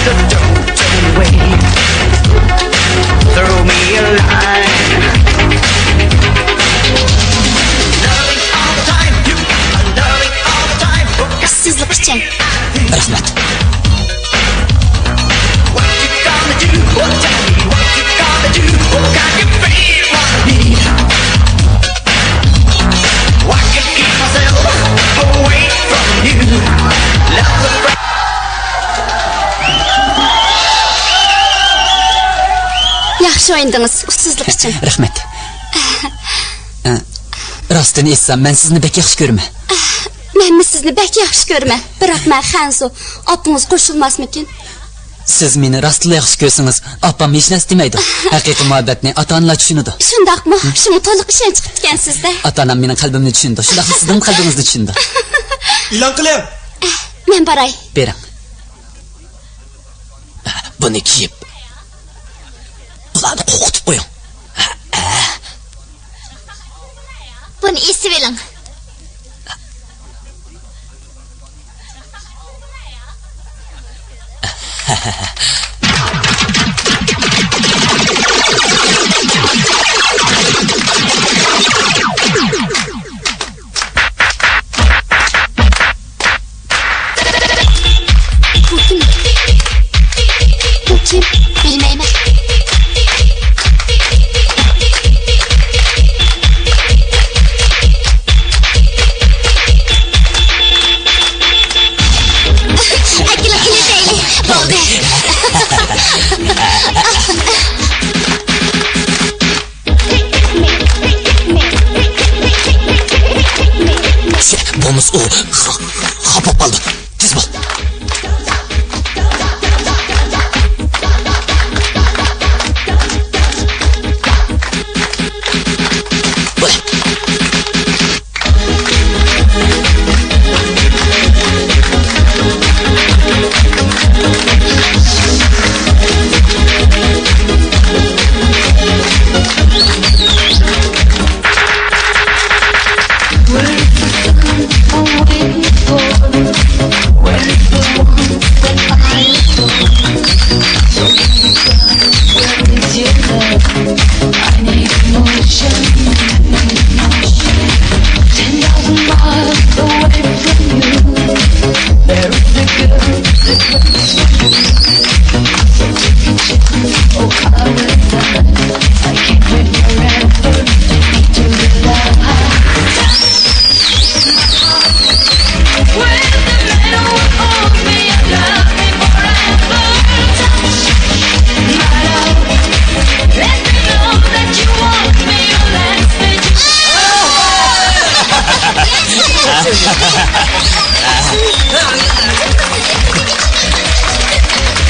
So don't turn away. Throw me a line. Loving all the time, you got loving all the time. ئۇسسۇزلۇق ئۈچۈن. رەھمەت. ياخشى ئوينىدىڭىز، ئۇسسۇزلۇق ئۈچۈن. رەھمەت. ئە، راستىنى ئېيتسام، مەن سىزنى بەك ياخشى كۆرىمەن. مەنمۇ سىزنى بەك ياخشى كۆرىمەن، بىراق مەن خەنزۇ، ئاپىڭىز قوشۇلماسمىكىن؟ سىز مېنى راستلا ياخشى كۆرسىڭىز، ئاپام ھېچ نەرسە دېمەيدۇ. ھەقىقىي مۇھەببەتنى ئاتا-ئانىلار چۈشىنىدۇ. شۇنداقمۇ؟ شۇڭا تولۇق ئىشەنچ قىپتىكەنسىز-دە. ئاتا-ئانام مېنىڭ قەلبىمنى چۈشىنىدۇ. شۇنداقلا سىزنىڭ قەلبىڭىزنى چۈشىنىدۇ. ئېلان قىلىڭ. ئەھ، مەن باراي. بېرىڭ. بۇنى كىيىپ، ئۇلارنى قورقۇتۇپ قويۇڭ. بۇنى ئېسىۋېلىڭ. بۇ كىم؟ بۇ كىم؟ بىلمەيمەن. ئەكېلىپ ئېلىۋېتەيلى. بولدى. بولمىسا ئۇ خاپا بولۇپ قالىدۇ. تېز بول.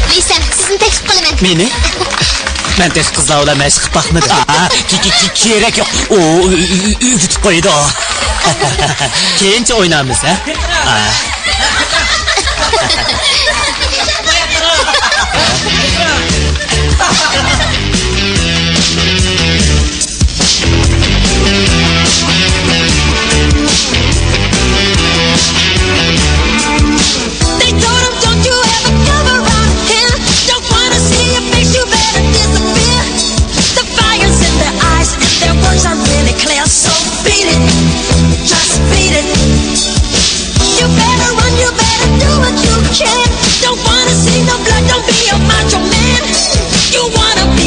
ۋېيسەل، سىزنى تەكلىپ قىلىمەن. مېنى؟ مەن تېخى قىزلار بىلەن مەشىق قىلىپ باقمىدىم. ئا، كې-، كې-، كې-، كېرەك يوق. ئۇ ئۆ-، ئۆ-، ئۆگىتىپ قويىدۇ. كېيىنچە ئوينارمىز، ھە؟ ئا. They told him, "Don't you ever come around here. Don't wanna see your face, you better disappear." The fire's in their eyes and their words are really clear. So beat it, just beat it. You better run, you better do what you can. Don't wanna see no blood, don't be a macho man. You wanna be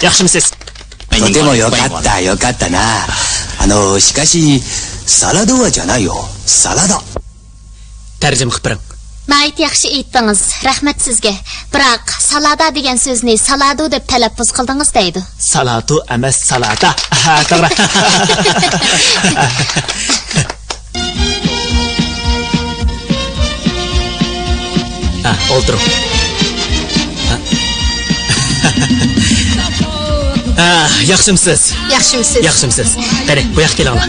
ياخشىمۇسىز؟ とても良かった、良かったな。あの、しかし、サラダはじゃないよ。サラダ。 تەرجىمە قىلىپ بېرىڭ. ناھايىتى ياخشى ئېيتتىڭىز، رەھمەت سىزگە. بىراق، سالادا دېگەن سۆزنى سالادۇ دەپ تەلەپپۇز قىلدىڭىز دەيدۇ. سالادۇ ئەمەس، سالادا. ھە، توغرا. ھە، ئولتۇرۇڭ. ھە. ھە، ياخشىمۇسىز؟ ياخشىمۇسىز؟ ياخشىمۇسىز؟ قېنى، بۇ ياققا كېلىڭلار.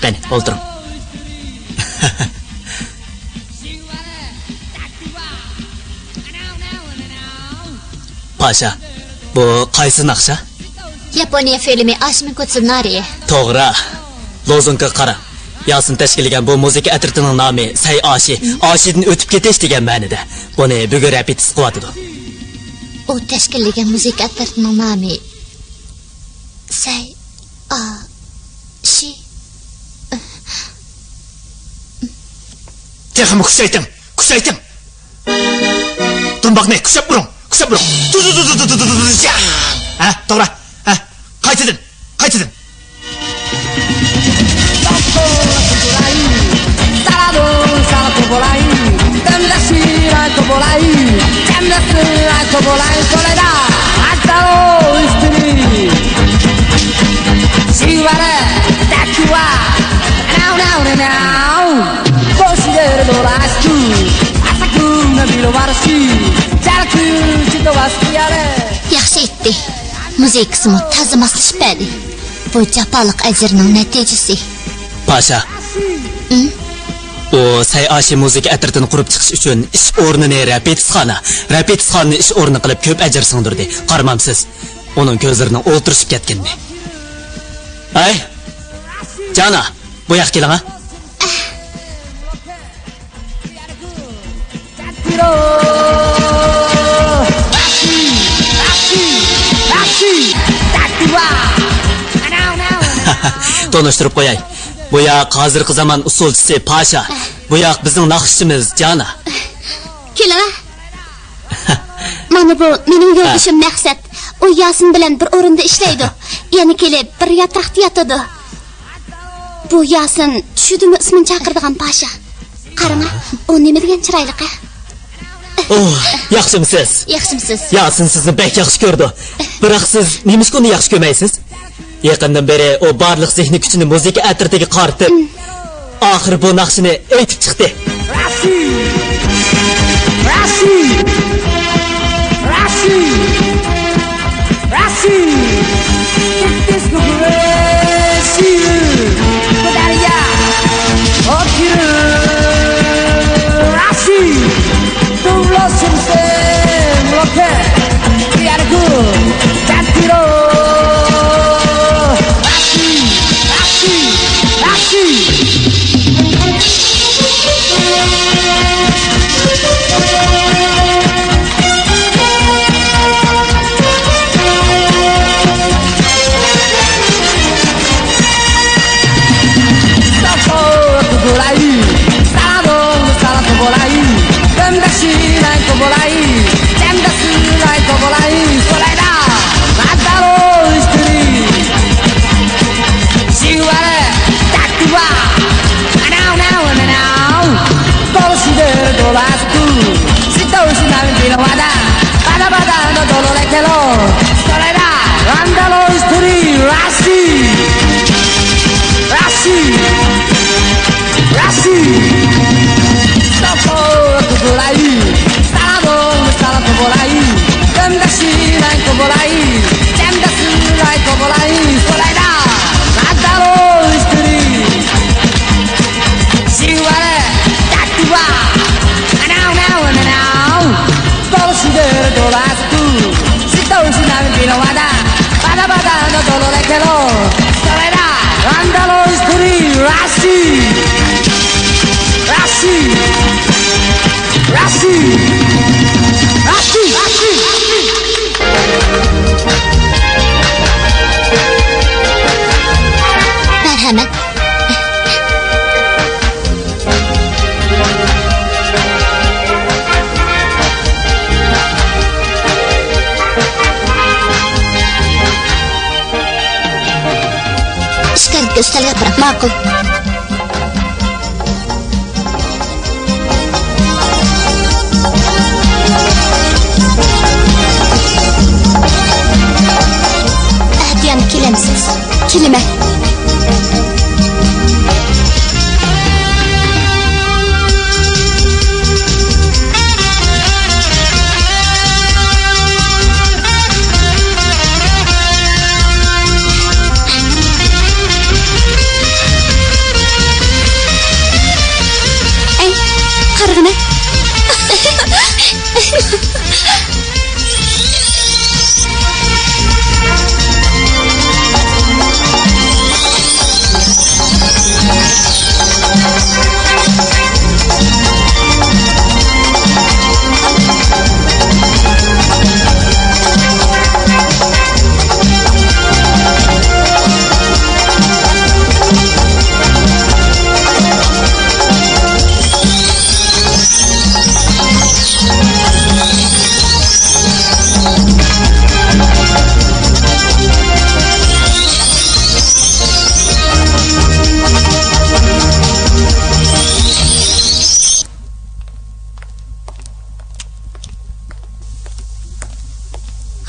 قېنى، ئولتۇرۇڭ. پاشا، بۇ قايسى ناخشا؟ ياپونىيە فىلىمى ئاشىمى كوتسۇنارى. توغرا. لوزۇنكىغا قاراڭ. ياسىن تەشكىللىگەن بۇ مۇزىكا ئەترىتىنىڭ نامى سەي ئاشى، ئاشىدىن ئۆتۈپ كېتىش دېگەن مەنىدە. بۇنى بۈگۈن رېپېتىتسىيە قىلىۋاتىدۇ. ئۇ تەشكىللىگەن مۇزىكا ئەترىتىنىڭ نامى سەي ئاشى. تېخىمۇ كۈچەيتىڭ، كۈچەيتىڭ. دۇمباقنى كۈچەپ ئۇرۇڭ، كۈچەپ ئۇرۇڭ. دۇ، دۇ، دۇ. ھە، توغرا. ھە، قايتىدىن، قايتىدىن. ياخشى ئېيتتى. مۇزىكىسىمۇ تازا ماسلىشىپ بەردى. بۇ جاپالىق ئەجىرنىڭ نەتىجىسى. پاشا. ئۇ سەي ئاشى مۇزىكا ئەترىتىنى قۇرۇپ چىقىش ئۈچۈن ئىش ئورنىنى رېپېتىتسخانا، رېپېتىتسخانىنى ئىش ئورنى قىلىپ كۆپ ئەجىر سىڭدۈردى. قارىمامسىز ئۇنىڭ كۆزلىرىنىڭ ئولتۇرۇشۇپ كەتكىنىنى؟ ھەي، جانا، بۇ ياققا كېلىڭ ھە. تونۇشتۇرۇپ قوياي. بۇ ياق ھازىرقى زامان ئۇسسۇلچىسى پاشا. بۇ ياق بىزنىڭ ناخشىچىمىز جانا. كېلىڭە. مانا بۇ مېنىڭ يولدىشىم مەقسەت. ئۇ ياسىن بىلەن بىر ئورۇندا ئىشلەيدۇ. يەنە كېلىپ بىر ياتاقتا ياتىدۇ. بۇ ياسىن چۈشىدىمۇ ئىسمىنى چاقىرىدىغان پاشا. قاراڭا، ئۇ نېمە دېگەن چىرايلىق ھە؟ ئوھ، ياخشىمۇسىز؟ ياخشىمۇسىز؟ ياسىن سىزنى بەك ياخشى كۆرىدۇ. بىراق سىز نېمىشقا ئۇنى ياخشى كۆرمەيسىز؟ يېقىندىن بېرى ئۇ بارلىق زېھنىي كۈچىنى مۇزىكا ئەترىتىگە قارىتىپ، ئاخىرى بۇ ناخشىنى ئېيتىپ چىقتى. راسى! راسى! راسى! راسى! مەرھەمەت. ئۈستەلگە ئاپىرىڭ. ماقۇل. ئەتىيان كېلەمسىز؟ كېلىمەن. ئەي، قارىغىنە.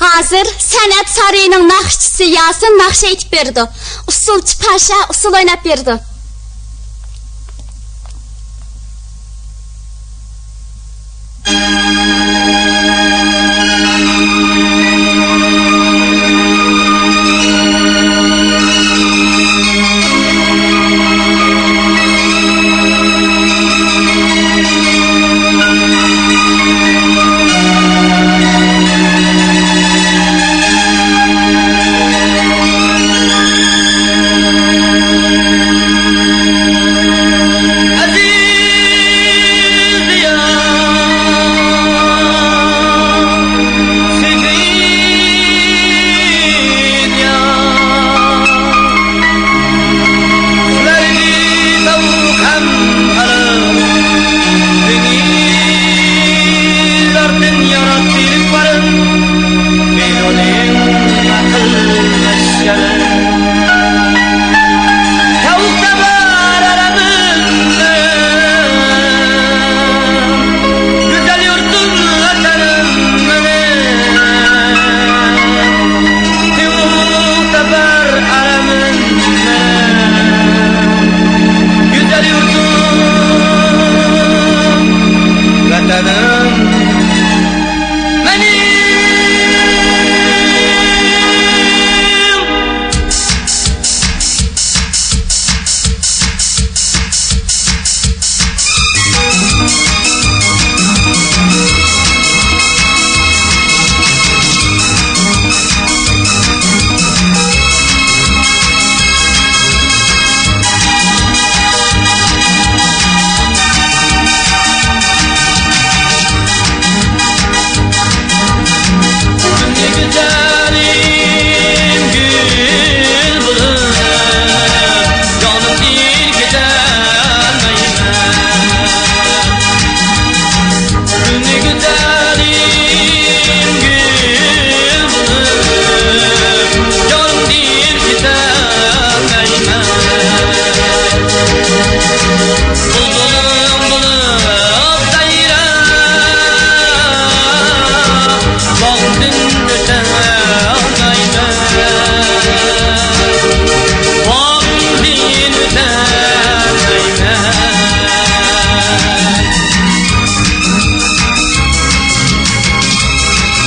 ھازىر سەنئەت سارىيىنىڭ ناخشىچىسى ياسىن ناخشا ئېيتىپ بېرىدۇ. ئۇسسۇلچى پاشا ئۇسسۇل ئويناپ بېرىدۇ.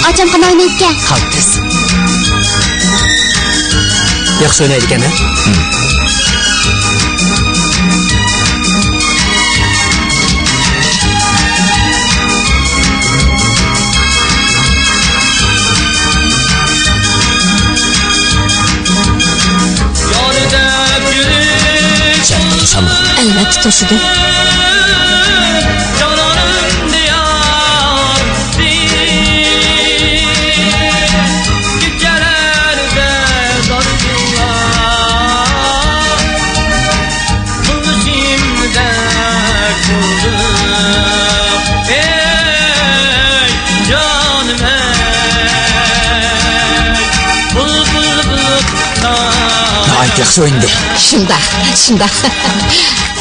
ئاچام قانداق ئوينايدىكەن؟ خالتىس. ياخشى ئوينايدىكەن، ھە؟ ئەلۋەتتە توشىدۇ. ناھايىتى ياخشى ئوينىدى. شۇنداق، شۇنداق.